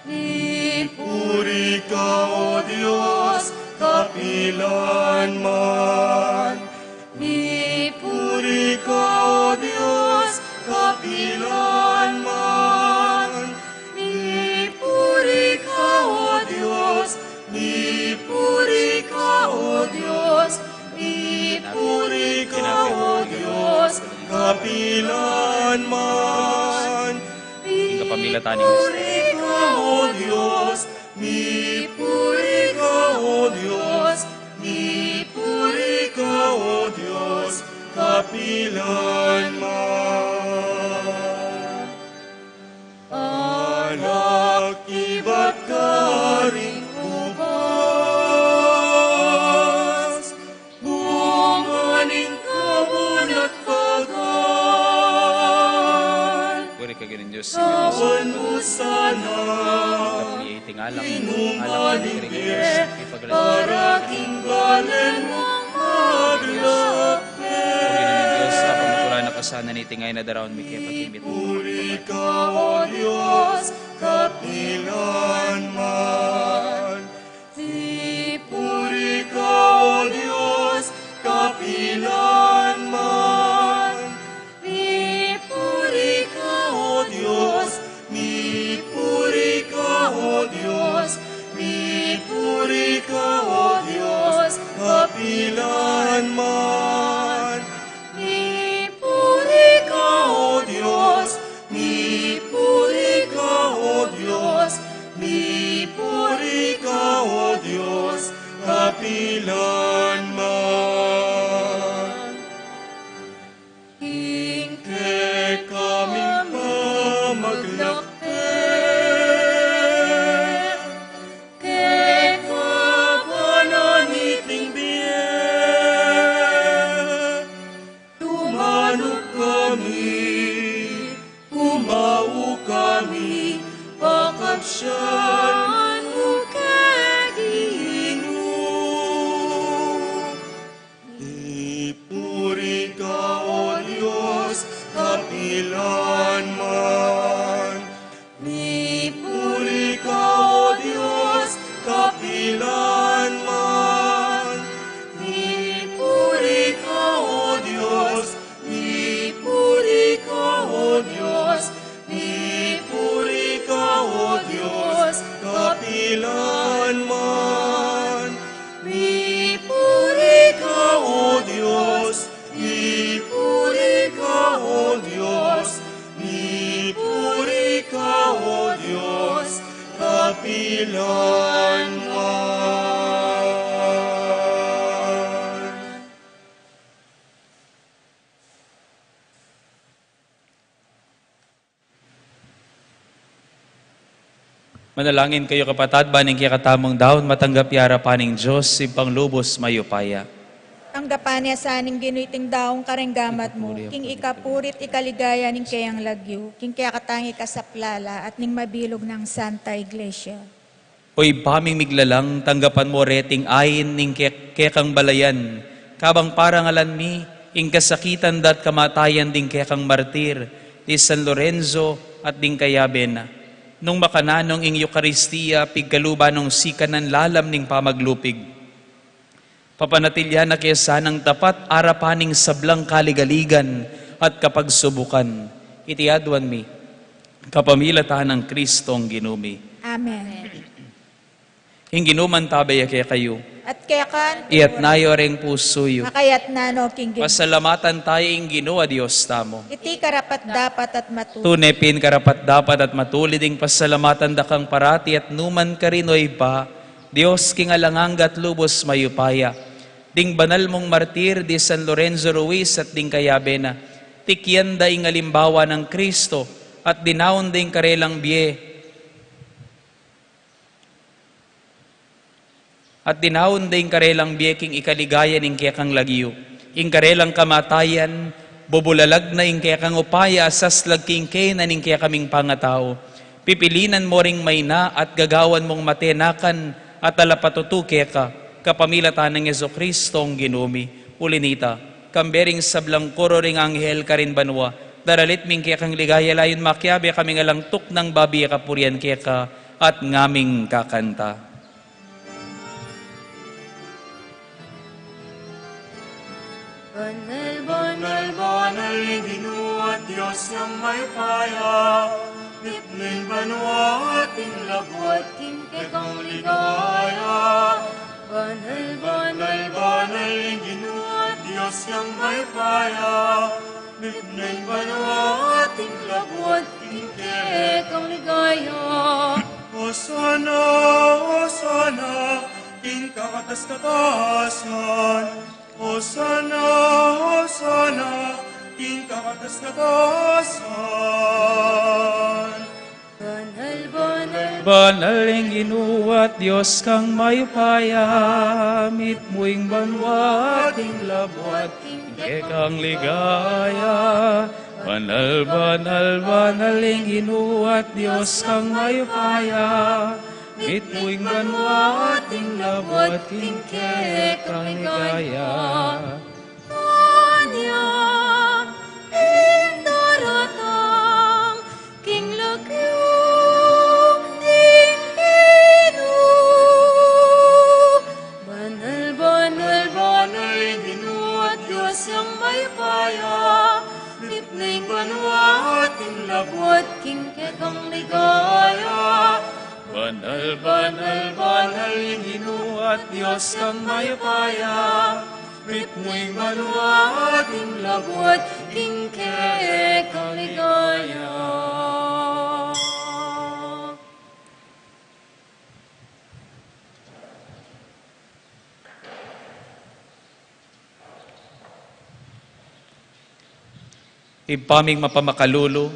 Mipuri ka, O Dios, kapilan man. Mipuri ka, O Dios, kapilan man. Mipuri ka, O Dios, mipuri ka, O Dios, mipuri ka, O Dios, kapilan man. Ing kapamilatan ning Mipuri ka, O Dios, mipuri ka, O Dios, mipuri ka, O Dios, kapilan man. Alak ibat karing ubas, bunga ning kabun at pagan. Puri ka king Dios. Gawan mu sana iting alang, alang ning Dios, ipaglalang para king balen mung maglakbe. Puri ka king Dios, apang maturan na ka sana niting ayat na daraun mi keka. Mipuri ka, O Dios, kapilan man. Mipuri ka, O Dios, kapilan man. Mipuri ka, O Dios, mipuri ka, O Dios, mipuri ka, O Dios, kapilan man. Mipuri ka, O Dios, mipuri ka, O Dios, mipuri ka, O Dios, kapilan man. King kekami pamaglakbe, keka pa na niting bie. Tumanup kami, tumau kami, pakabsian mu ke Ginu. Mipuri ka, O Dios, kapilan man. Mipuri ka, O Dios, kapilan man. Mipuri ka, O Dios, mipuri ka, O Dios, mipuri ka, O Dios, kapilan man. Mipuri ka, O Dios, mipuri ka, O Dios, mipuri ka, O Dios, kapilan man. Manalangin kayu, kapatad, ban ing kekatamung daun matanggap ya arapan ning Dios, Ibpang lubus mayupaya. Tanggapan na sa ning Ginu iting daun kareng gamat mu, king ikapuri't ikaligaya ning keyang lagyu, king kekatang ikasaplala at ning mabilug nang Santa Iglesia. O Ibpa ming miglalang, tanggapan mu reting ain ning ke-, kekang balayan, kabang parangalan mi ing kasakitan da't kamatayan ding kekang martir, di San Lorenzo at ding kayabe na. Nung makananung ing Eukaristia, pigkaluban nong sikanan lalam ning pamaglupig. Papanatilian na ke sanang tapat arapan ning sablang kaligaligan at kapagsubukan. Iti aduan mi kapamilatan nang Kristong Ginu mi. Amen. Ing Ginu mantabe ya kekayu. At keka naman. Iyatas yu reng pusu yu. Makayatas no king Ginu. Pasalamatan tamu ing Ginu a Dios tamu. Iti karapat-dapat at matulid. Tune pin karapat-dapat at matulid ing pasalamatan da kang parati at nukarin man karin, o Ibpa, Dios king alang angga at lubus mayupaya. Ding banal mung martir, di San Lorenzo Ruiz at ding kayabe na, tikian da ing alimbawa nang Kristo at dinaun da ing karelang bie. At dinaun da ing karelang bie king ikaligaya ning kekang lagyu. Ing karelang kamatayan, bubulalag na ing kekang upaya a saslag king kena ning kekaming pangatau. Pipilinan mo ring maina at gagawan mong matenakan at talapatutu keka, kapamilatan nang Jesucristo a Ginu mi. Uli na nita, kambe ring sablang koro ring anghel karin banua, daralit mi ing kekang ligaya layun makiabe kaming alang tuknang babie kapurian keka at ngaming kakanta. Banal, banal, banal ing Ginu at Dios a mayupaya. Mitmu ing banua at ing labuad king kekang ligaya. Banal, banal, banal ing Ginu at Dios a mayupaya. Mitmu ing banua at ing labuad king kekang ligaya. Hosana, hosana king kakatas-katasan. Hosana, hosana king kakatas-katasan. Banal, banal, banal ing Ginu at Dios a mayupaya. Mitmu ing banua at ing labuad king kekang ligaya. Banal, banal, banal ing Ginu at Dios a mayupaya. Mitmu ing banua at ing labuad king kekang ligaya. Kanya ing daratang king lagyu ning Ginu. Banal, banal, banal ing Ginu at Dios a mayupaya. Mitmu ing banua at ing labuad king kekang ligaya. Banal, banal, banal ing Ginu at Dios a mayupaya. Mitmu ing banua at ing labuad king kekang ligaya. Ibpa ming mapamakalulu,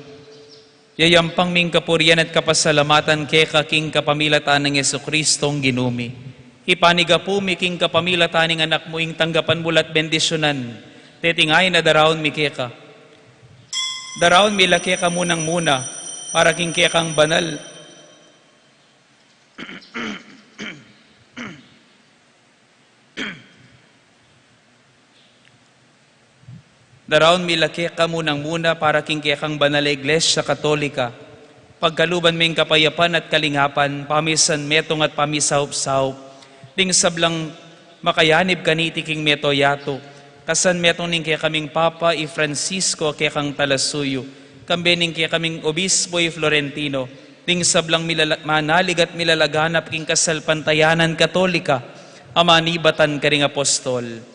yayampang ming kapurian at kapasalamatan keka king kapamilatan nang Jesucristo a Ginu mi. Ipanigapu mi king kapamilatan ning Anak mu ing tanggapan mu la at bendisyunan deting ain a daraun mi keka. Daraun mi la keka munang muna para king kekang banal Daraun mi la keka munang muna para king kekang banal a Iglesia Katolika. Pagkaluban ming kapayapan at kalingapan, pamisan metung at pamisaup-saup, ding sablang makayanib kaniti king meto yatu, kasan metung ning kekaming Papa i Francisco a kekang talasuyu, kambe ning kekaming Obispo i Florentino, ding sablang milala-, manalig at milalaganap king kasalpantayanan Katolika a manibatan karing apostol.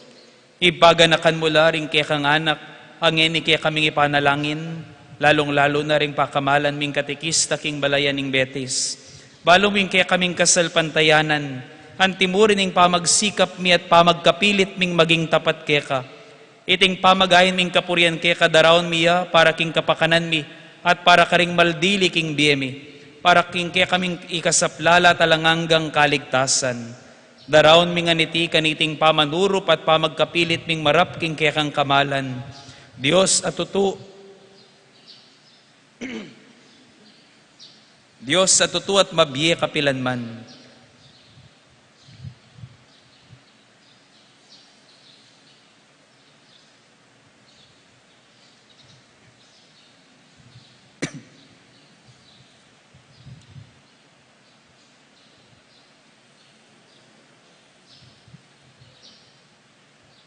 Ibpa, ganakan mu la ring kekang anak a ngeni kekaming ipanalangin, lalung-lalu na ring pakamalan ming katekista king balayan ning Betis. Balu mu ing kekaming kasalpantayanan, anti mu rin ing pamagsikap mi at pamagkapilit ming maging tapat keka. Iting pamagayan ming kapurian keka, daraun mi ya para king kapakanan mi at para karing maldili king bie mi, para king kekaming ikasaplala at alang anggang kaligtasan. Daraun mi ngan iti kaniting pamanurup at pamagkapilit ming marap king kekang kamalan. Dios a tutu, Dios a tutu at mabie kapilanman.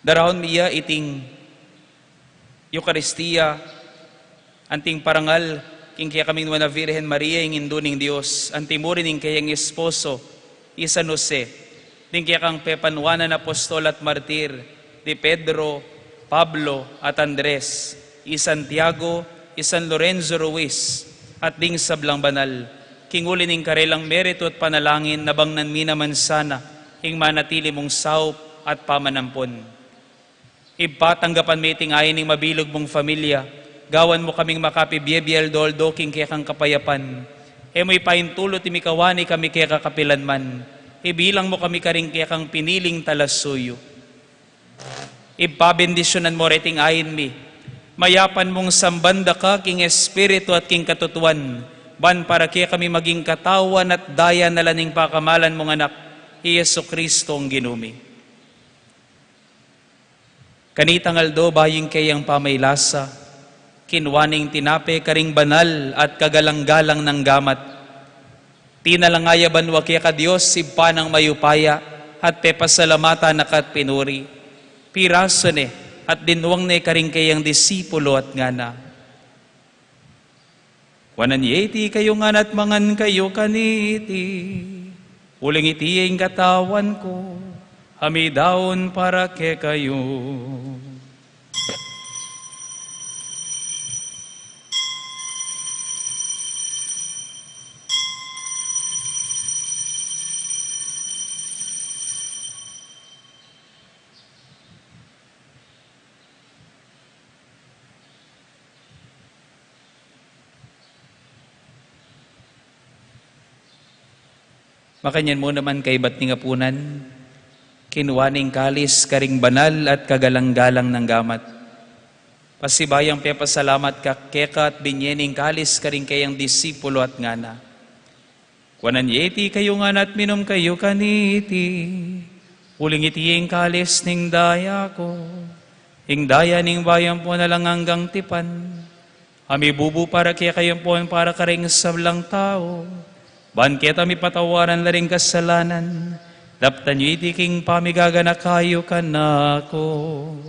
Daraun mi ya iting Eukaristia, anting parangal king kekaming Nuan a Virgen Maria, ing Indu ning Dios, anti mu rin ing keyang esposo, i San Jose, ding kekang pepanuanan apostol at martir, di Pedro, Pablo, at Andres, i Santiago, i San Lorenzo Ruiz, at ding sablang banal, king uli ning karelang meritu at panalangin, nabangnan mi naman sana ing manatili mung saup at pamanampun. Ibpa, tanggapan mi iting ain ning mabilug mung familia, gawan mu kaming makapibie-bie aldo-aldo king kekang kapayapan. E mu ipaintulut ing mikawani kami keka kapilanman. Ibilang mu kami karing kekang piniling talasuyu. Ibpa, bendisyunan mu reting ain mi. Mayapan mung samban da ka king Espiritu at king katutuan, ban para kekami maging katawan at daya na la ning pakamalan mung Anak, i Jesucristo a Ginu mi. Kanitang aldo, bayu king keyang pamaylasa, kinua ne ing tinape karing banal at kagalang-galang nang gamat. Tinalangaya banua keka Dios, Ibpa nang mayupaya, at pepasalamatan na ka at pinuri. Pirasu ne, at dinuang ne karing keyang disipulo at ngana: Kuanan ye iti kayu ngan at mangan kayu kaniti, uling iti ing katawan ku, a midaun para kekayu. Makanyan mu naman kaibat ning apunan, kinua ne ing kalis karing banal at kagalang-galang nang gamat. Pasibayung pepasalamat ya keka at binie ne ing kalis karing keyang disipulo at ngana: Kuanan ye iti kayu ngan at minum kayu kaniti, uling iti ing kalis ning daya ku, ing daya ning bayung ampon alang anggang tipan, a mibubu para kekayu ampon para karing sablang tau, ban keta mipatawaran la ring kasalanan. Daptan yu iti king pamigaganaka yu kanaku.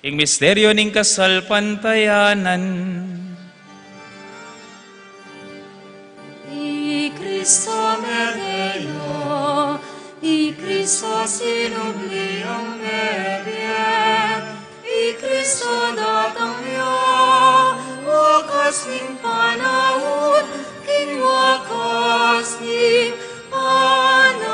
Ing misteryu ning kasalpantayanan. I Kristo mebie ya, i Kristo sinubli yang mebie, i Kristo datang ya, wakas ning panaun, king wakas ning panaun.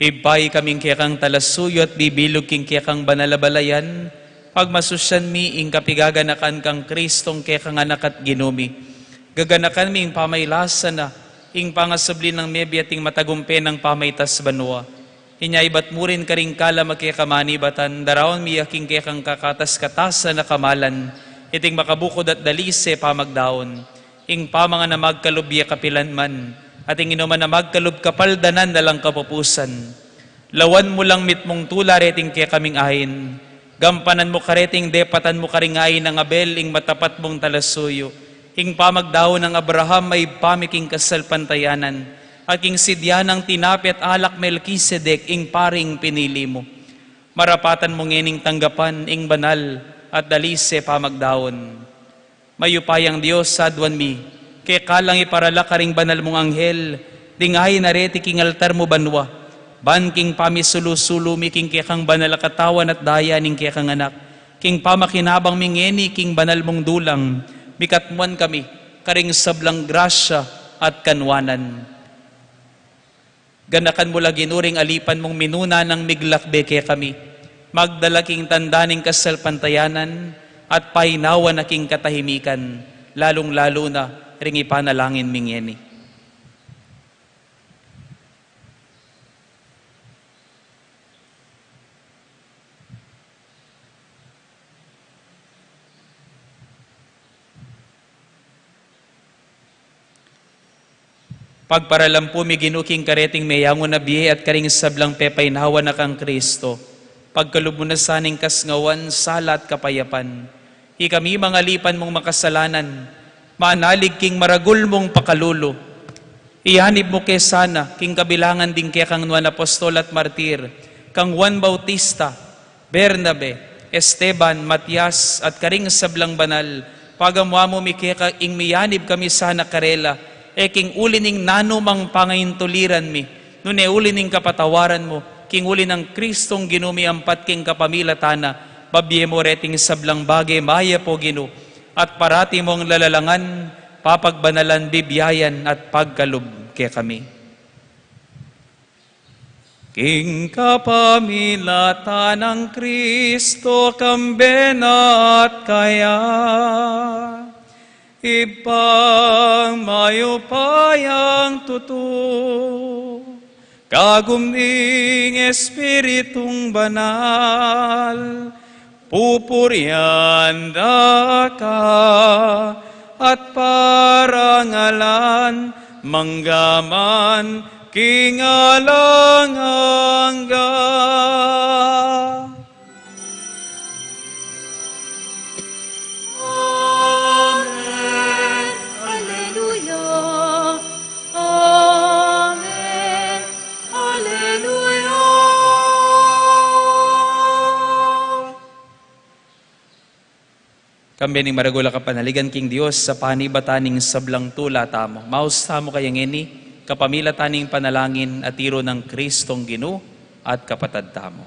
Ibpa, ikami ing kekang talasuyu at bibilug king kekang banal a balayan, pagmasusyan mi ing kapigaganakan kang Kristong kekang Anak at Ginu mi. Gaganakan mi ing pamaylasa na, ing pangasubli nang mebie at ing matagumpe nang pamaitas banua. Inya ibat mu rin karing kalam a keka manibatan, daraun mi ya king kekang kakatas-katasan a kamalan, iting makabukud at dalise pamagdaun. Ing pamangan a magkalub ya kapilan man, at ing inuman a magkalub kapaldanan alang kapupusan. Lawan mu lang mitmung tula reting kekaming ain, gampanan mu kareti ing depatan mu karing ain nang Abel, ing matapat mung talasuyu, ing pamagdaun nang Abraham a ibpa mi king kasalpantayanan, at king sidya nang tinape at alak Melkisedek, ing paring pinili mu. Marapatan mu ngening tanggapan ing banal at dalise pamagdaun. Mayupayang Dios, Aduan mi, keka lang iparala karing banal mung anghel ding ain a reti king altar mu banua, ban king pamisulu-sulu mi king kekang banal a katawan at daya ning kekang Anak, king pamakinabang mi ngeni king banal mung dulang, mikatmuan kami karing sablang grasya at kanuanan. Ganakan mu la, Ginu, ring alipan mung minuna nang miglakbe kekami, magdala king tanda ning kasalpantayanan at painawa na king katahimikan, lalung-lalu na ring ipanalangin mi ngeni. Pagparalampu mi, Ginu, king kareting meyangu na bie at karing sablang pepainawa na kang Kristo, pagkalub mu na sana ing kasngawan, sala at kapayapan. Ikami, mangalipan mung makasalanan, manalig king maragul mung pakalulu. Iyanib mu ke sana king kabilangan ding kekang nuan apostol at martir, kang Juan Bautista, Bernabe, Esteban, Matias, at karing sablang banal, pagamuan mu mi keka ing miyanib kami sana karela, e king uli ning nanu mang pangaintuliran mi, nune uli ning kapatawaran mu, King uli nang Kristong Ginu mi, ampat king kapamilatan na, babie mu reting sablang bage mayap, O Ginu, at parati mung lalalangan, papagbanalan, bibiayan, at pagkalub kekami. King kapamilatan nang Kristo, kambe na at kaya, Ibpang mayupayang tutu, kagum ning Espiritung Banal, pupurian da ka at parangalan manggaman king alang angga. Amen. Alleluia. Amen. Alleluia. Kambe ning maragul a kapanaligan king Dios, sa panibatan ning sablang tula tamu. Maus tamu kaya ngeni, kapamilatan ning panalangin a tiru nang Kristong Ginu at kapatad tamu.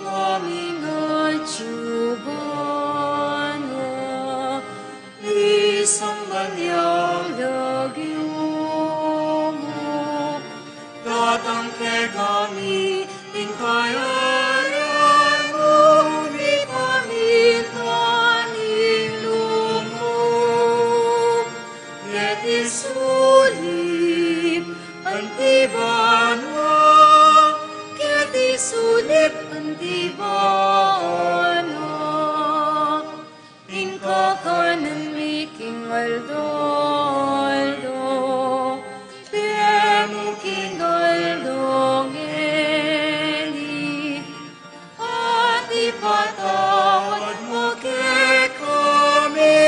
Ipamingat yu bana, isang banyag lagyu mu, datang kekami ing kayarian mu, mipaminta ning lub mu. Keti sulip anti banua, keti sulip anti banua. Ing kakanan mi king aldo-aldo, ibie mu king aldo ngeni. At ipatawad mu kekami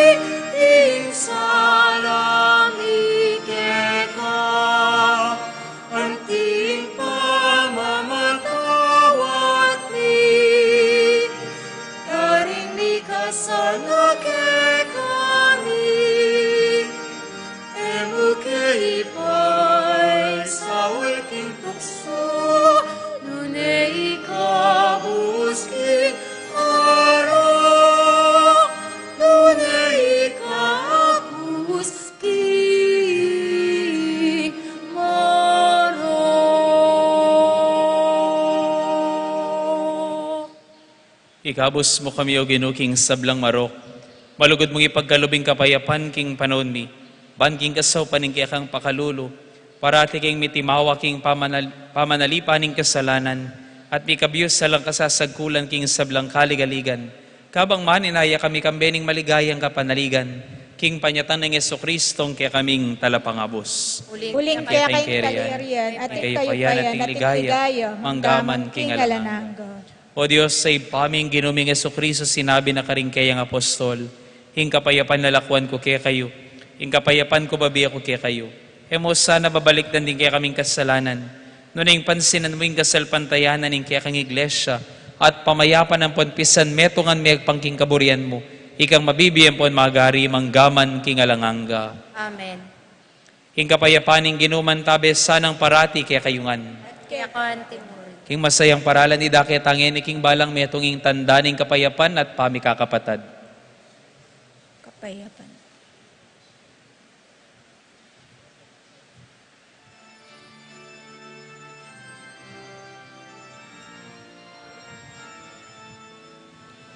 ding sala mi keka, anti ing pamamatawad mi karing mikasala kekami. E mu ke ipaisaul king tuksu, nune ikabus king marok, nune ikabus king marok. Ikabus mu kami, O Ginu, king sablang marok. Malugud mung ipagkalub ing kapayapan king panaun mi, ban king kasaupan ning kekang pakalulu, parati keng mitimawa king pamanal-, pamanalipan ning kasalanan, at mikabius alang kasasagkulan king sablang kaligaligan. Kabang maninaya kami kambe ning maligayang kapanaligan, king panyatang nang Jesucristong kekaming Talapangabus. Uling kaya ing kayarian, at ing kayupayan, at ing ligaya, manggaman king alang angga. O Dios, sa Ibpa ming Ginu ming Jesucristo, sinabi na karing keyang apostol, ing kapayapan lalakuan ku kekayu, ing kapayapan ku babie ku kekayu. E mu sana babalikdan ding kekaming kasalanan, nune ing pansinan mu ing kasalpantayanan ning kekang Iglesia, at pamayapan ampon pisanmetungan me agpang king kaburian mu, ikang mabibie ampon magari manggaman king alang angga. Amen. Ing kapayapan ning Ginu mantabe sanang parati kekayu ngan. At keka naman murin. King masayang paralan idake ta ngeni king balang metung ing tanda ning kapayapan at pamikakapatad. Kapayapan.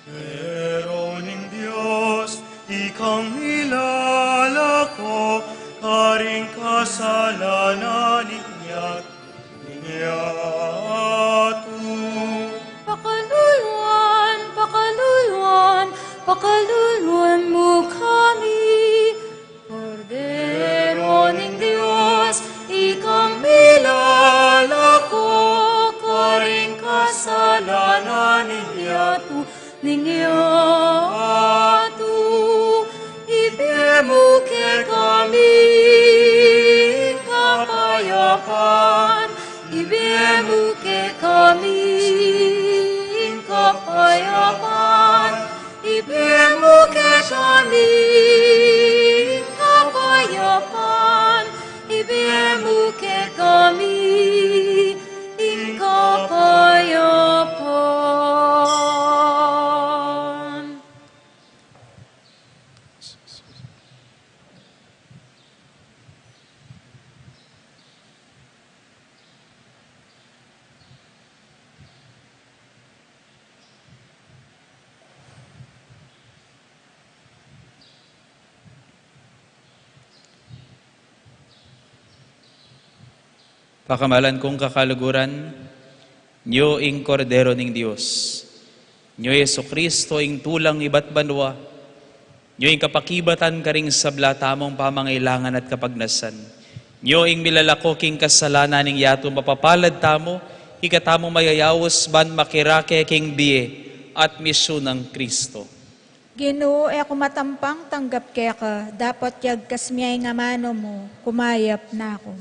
Pero ning Dios, ikang milalako karing kasalanan ning yatu, ning yatu. Pakaluluan, pakaluluan, pakaluluan mu kami. Kordero ning Dios, ikang milalako karing kasalanan ning yatu, ning yatu. Ibie mu kekami ing kapayapan, ibie mu kekami ing kapayapan. Ibie mu kekami e mu kekami ing kapayapan. Pakamalan kung kakaluguran, nyo ing Kordero ning Dios. Nyo Jesucristo, ing tulang ibat banua. Nyo ing kapakibatan karing sabla tamung pamangailangan at kapagnasan. Nyo ing milalako king kasalanan ning yatu. Mapapalad tamu, ika tamung mayayaus ban makirake king bie at misyun nang Cristo. Ginu, e ku matampang tanggap keka, dapot yagkas mi ya ing amanu mu, kumayap na ku.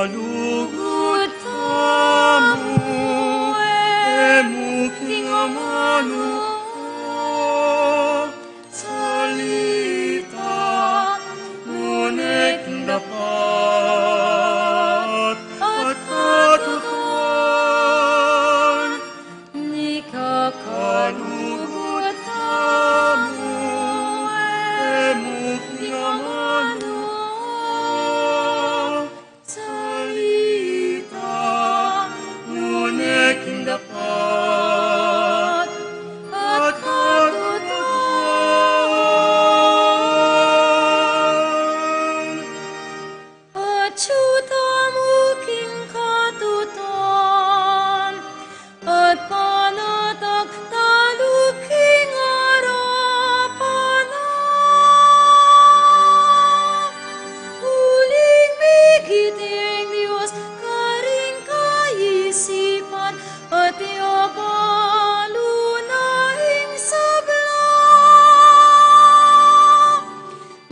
Ikakalugud tamu, e mu king amanu, salita nune king dapat at katutuan. Ikakalugud tamu, e mu king amanu, salita nune king dapat at katutuan. Atyu tamu king katutuan, at panatag talu king arapan na. Uling migit ing Dios karing kaisipan, at iyabalu na ing sabla.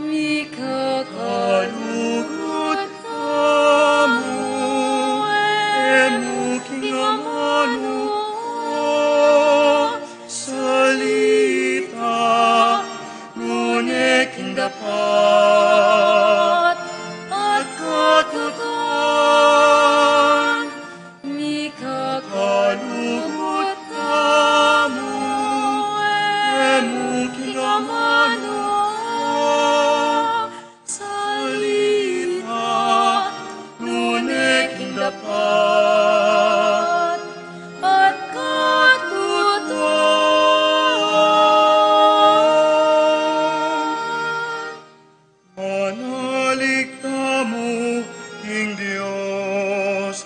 Mikakalugud tamu, e mu king amanu, salita nune king dapat at katutuan. Mikakalugud tamu, e mu king amanu, salita nune king dapat at katutuan. Manalig tamu king Dios,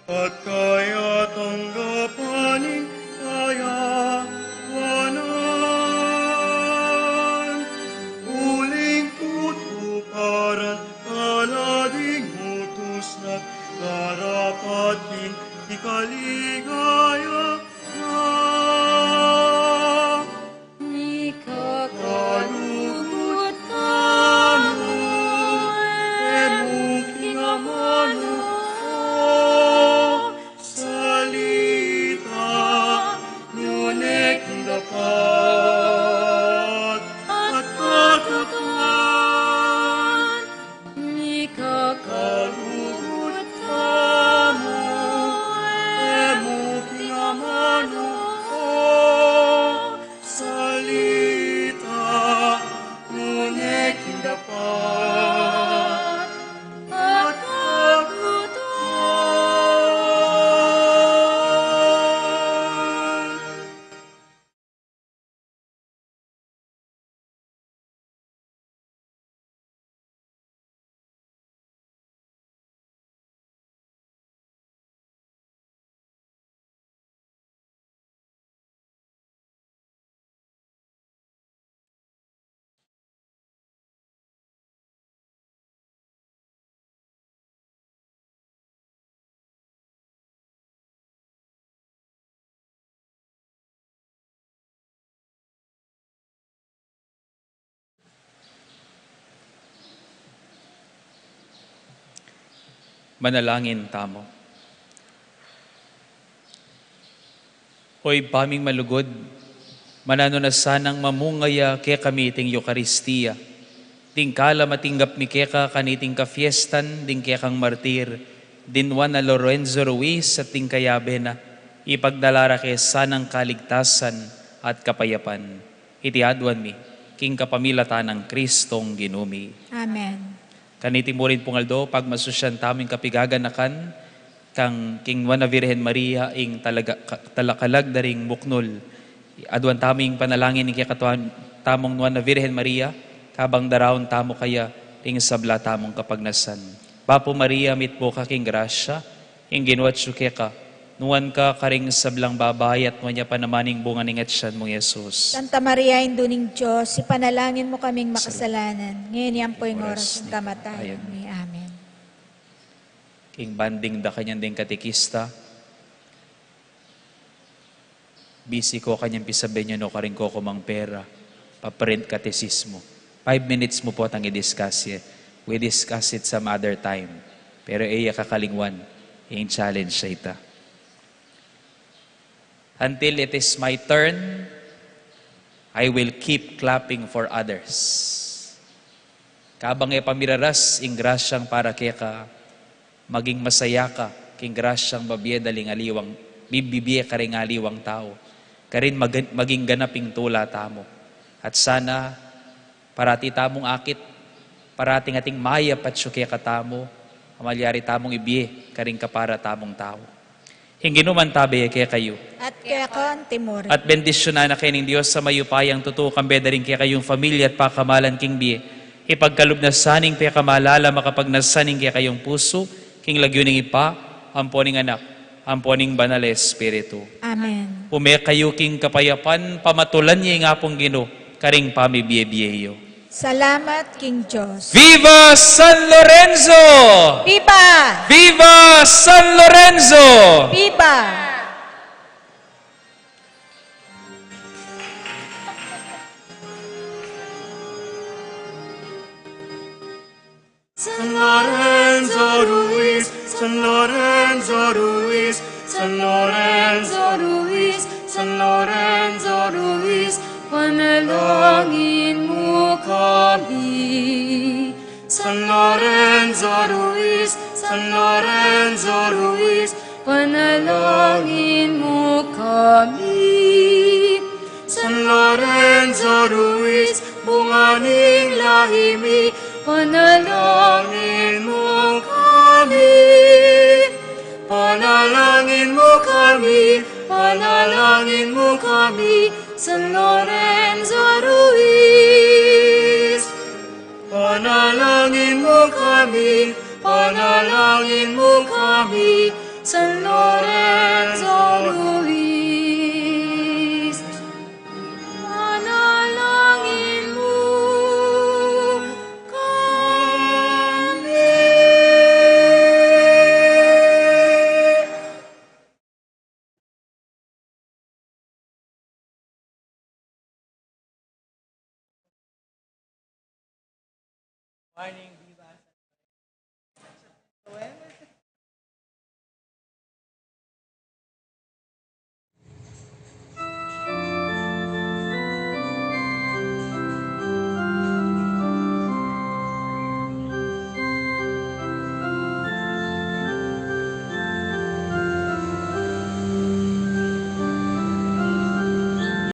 at kaya tanggapan ing kayawanan. Uling tutuparan na la ding utus na karapat king ikaligaya na. Mikakalugud tamu, e mu king amanu, salita nune king dapat at katutuan. Manalangin tamu. O Ibpa ming malugud, mananu na sanang mamunga ya kekami iting Eukaristia, ding kalam a tinggap mi keka kaniting kafiestan ding kekang martir, ding Nuan a Lorenzo Ruiz at ding kayabe na, ipagnala ra ke sanang kaligtasan at kapayapan. Iti aduan mi king kapamilatan nang Kristong Ginu mi. Amen. Kaniti mu rin pung aldo, pagmasusyan tamu ing kapigaganakan kang king Nuan a Virgen Maria, ing talaga, ka-, talakalag da ring muknul. Aduan tamu ing panalangin ning kekatuan tamung Nuan a Virgen Maria, kabang daraun tamu kaya ring sabla tamung kapagnasan. Bapu Maria, mitmu ka king grasya, ing Ginu atyu keka, nuan ka karing sablang babai at nuan ya pa naman ing bunga ning atyan mung Jesus. Santa Maria, Indu ning Dios, ipanalangin mu kaming makasalanan, ngeni ampo ing oras ning kamatayan mi. Amen. King banding da kanyan ding katekista, busy ko kanyan pisabi, nuan karin ko kumang pera, pa-print katesismo. Five minutes mu potang i-discuss ye. We discuss it some other time. Pero e ya kakalingwan, ing challenge a ita. Until it is my turn, I will keep clapping for others. Kabang e pa miraras ing grasyang para keka, maging masaya ka king grasyang babie da ring aliwang, bibibie karing aliwang tau. Karin mag-, maging ganap ing tula tamu. At sana, parati tamung akit, parating ating mayap atyu kekatamu, a malyari tamung ibie karing kapara tamung tau. Ing Ginu mantabe ya kekayu. At keka naman. At bendisyunan na kayu ning Dios a mayupayang tutu, kambe da ring kekayung familia at pakamalan king bie. Ipagkalub na sana ning pekamalala, makapagnasan ing kekayung pusu, king lagyu ning Ibpa, ampo ning Anak, ampo ning Banal a Espiritu. Amen. Ume kayu king kapayapan, pamatulan ye ing Apung Ginu karing pamibie-bie yu. Salamat king Dios. Viva San Lorenzo! Viva! Viva San Lorenzo! Viva! San Lorenzo Ruiz, San Lorenzo Ruiz, San Lorenzo Ruiz, San Lorenzo Ruiz, panalangin mu kami. San Lorenzo Ruiz, San Lorenzo Ruiz, panalangin mu kami. San Lorenzo Ruiz, bunga ning lahi mi, panalangin mu kami. Panalangin mu kami, panalangin mu kami, San Lorenzo Ruiz. Panalangin mu kami, panalangin mu kami, San Lorenzo Ruiz. Panalangin mu kami.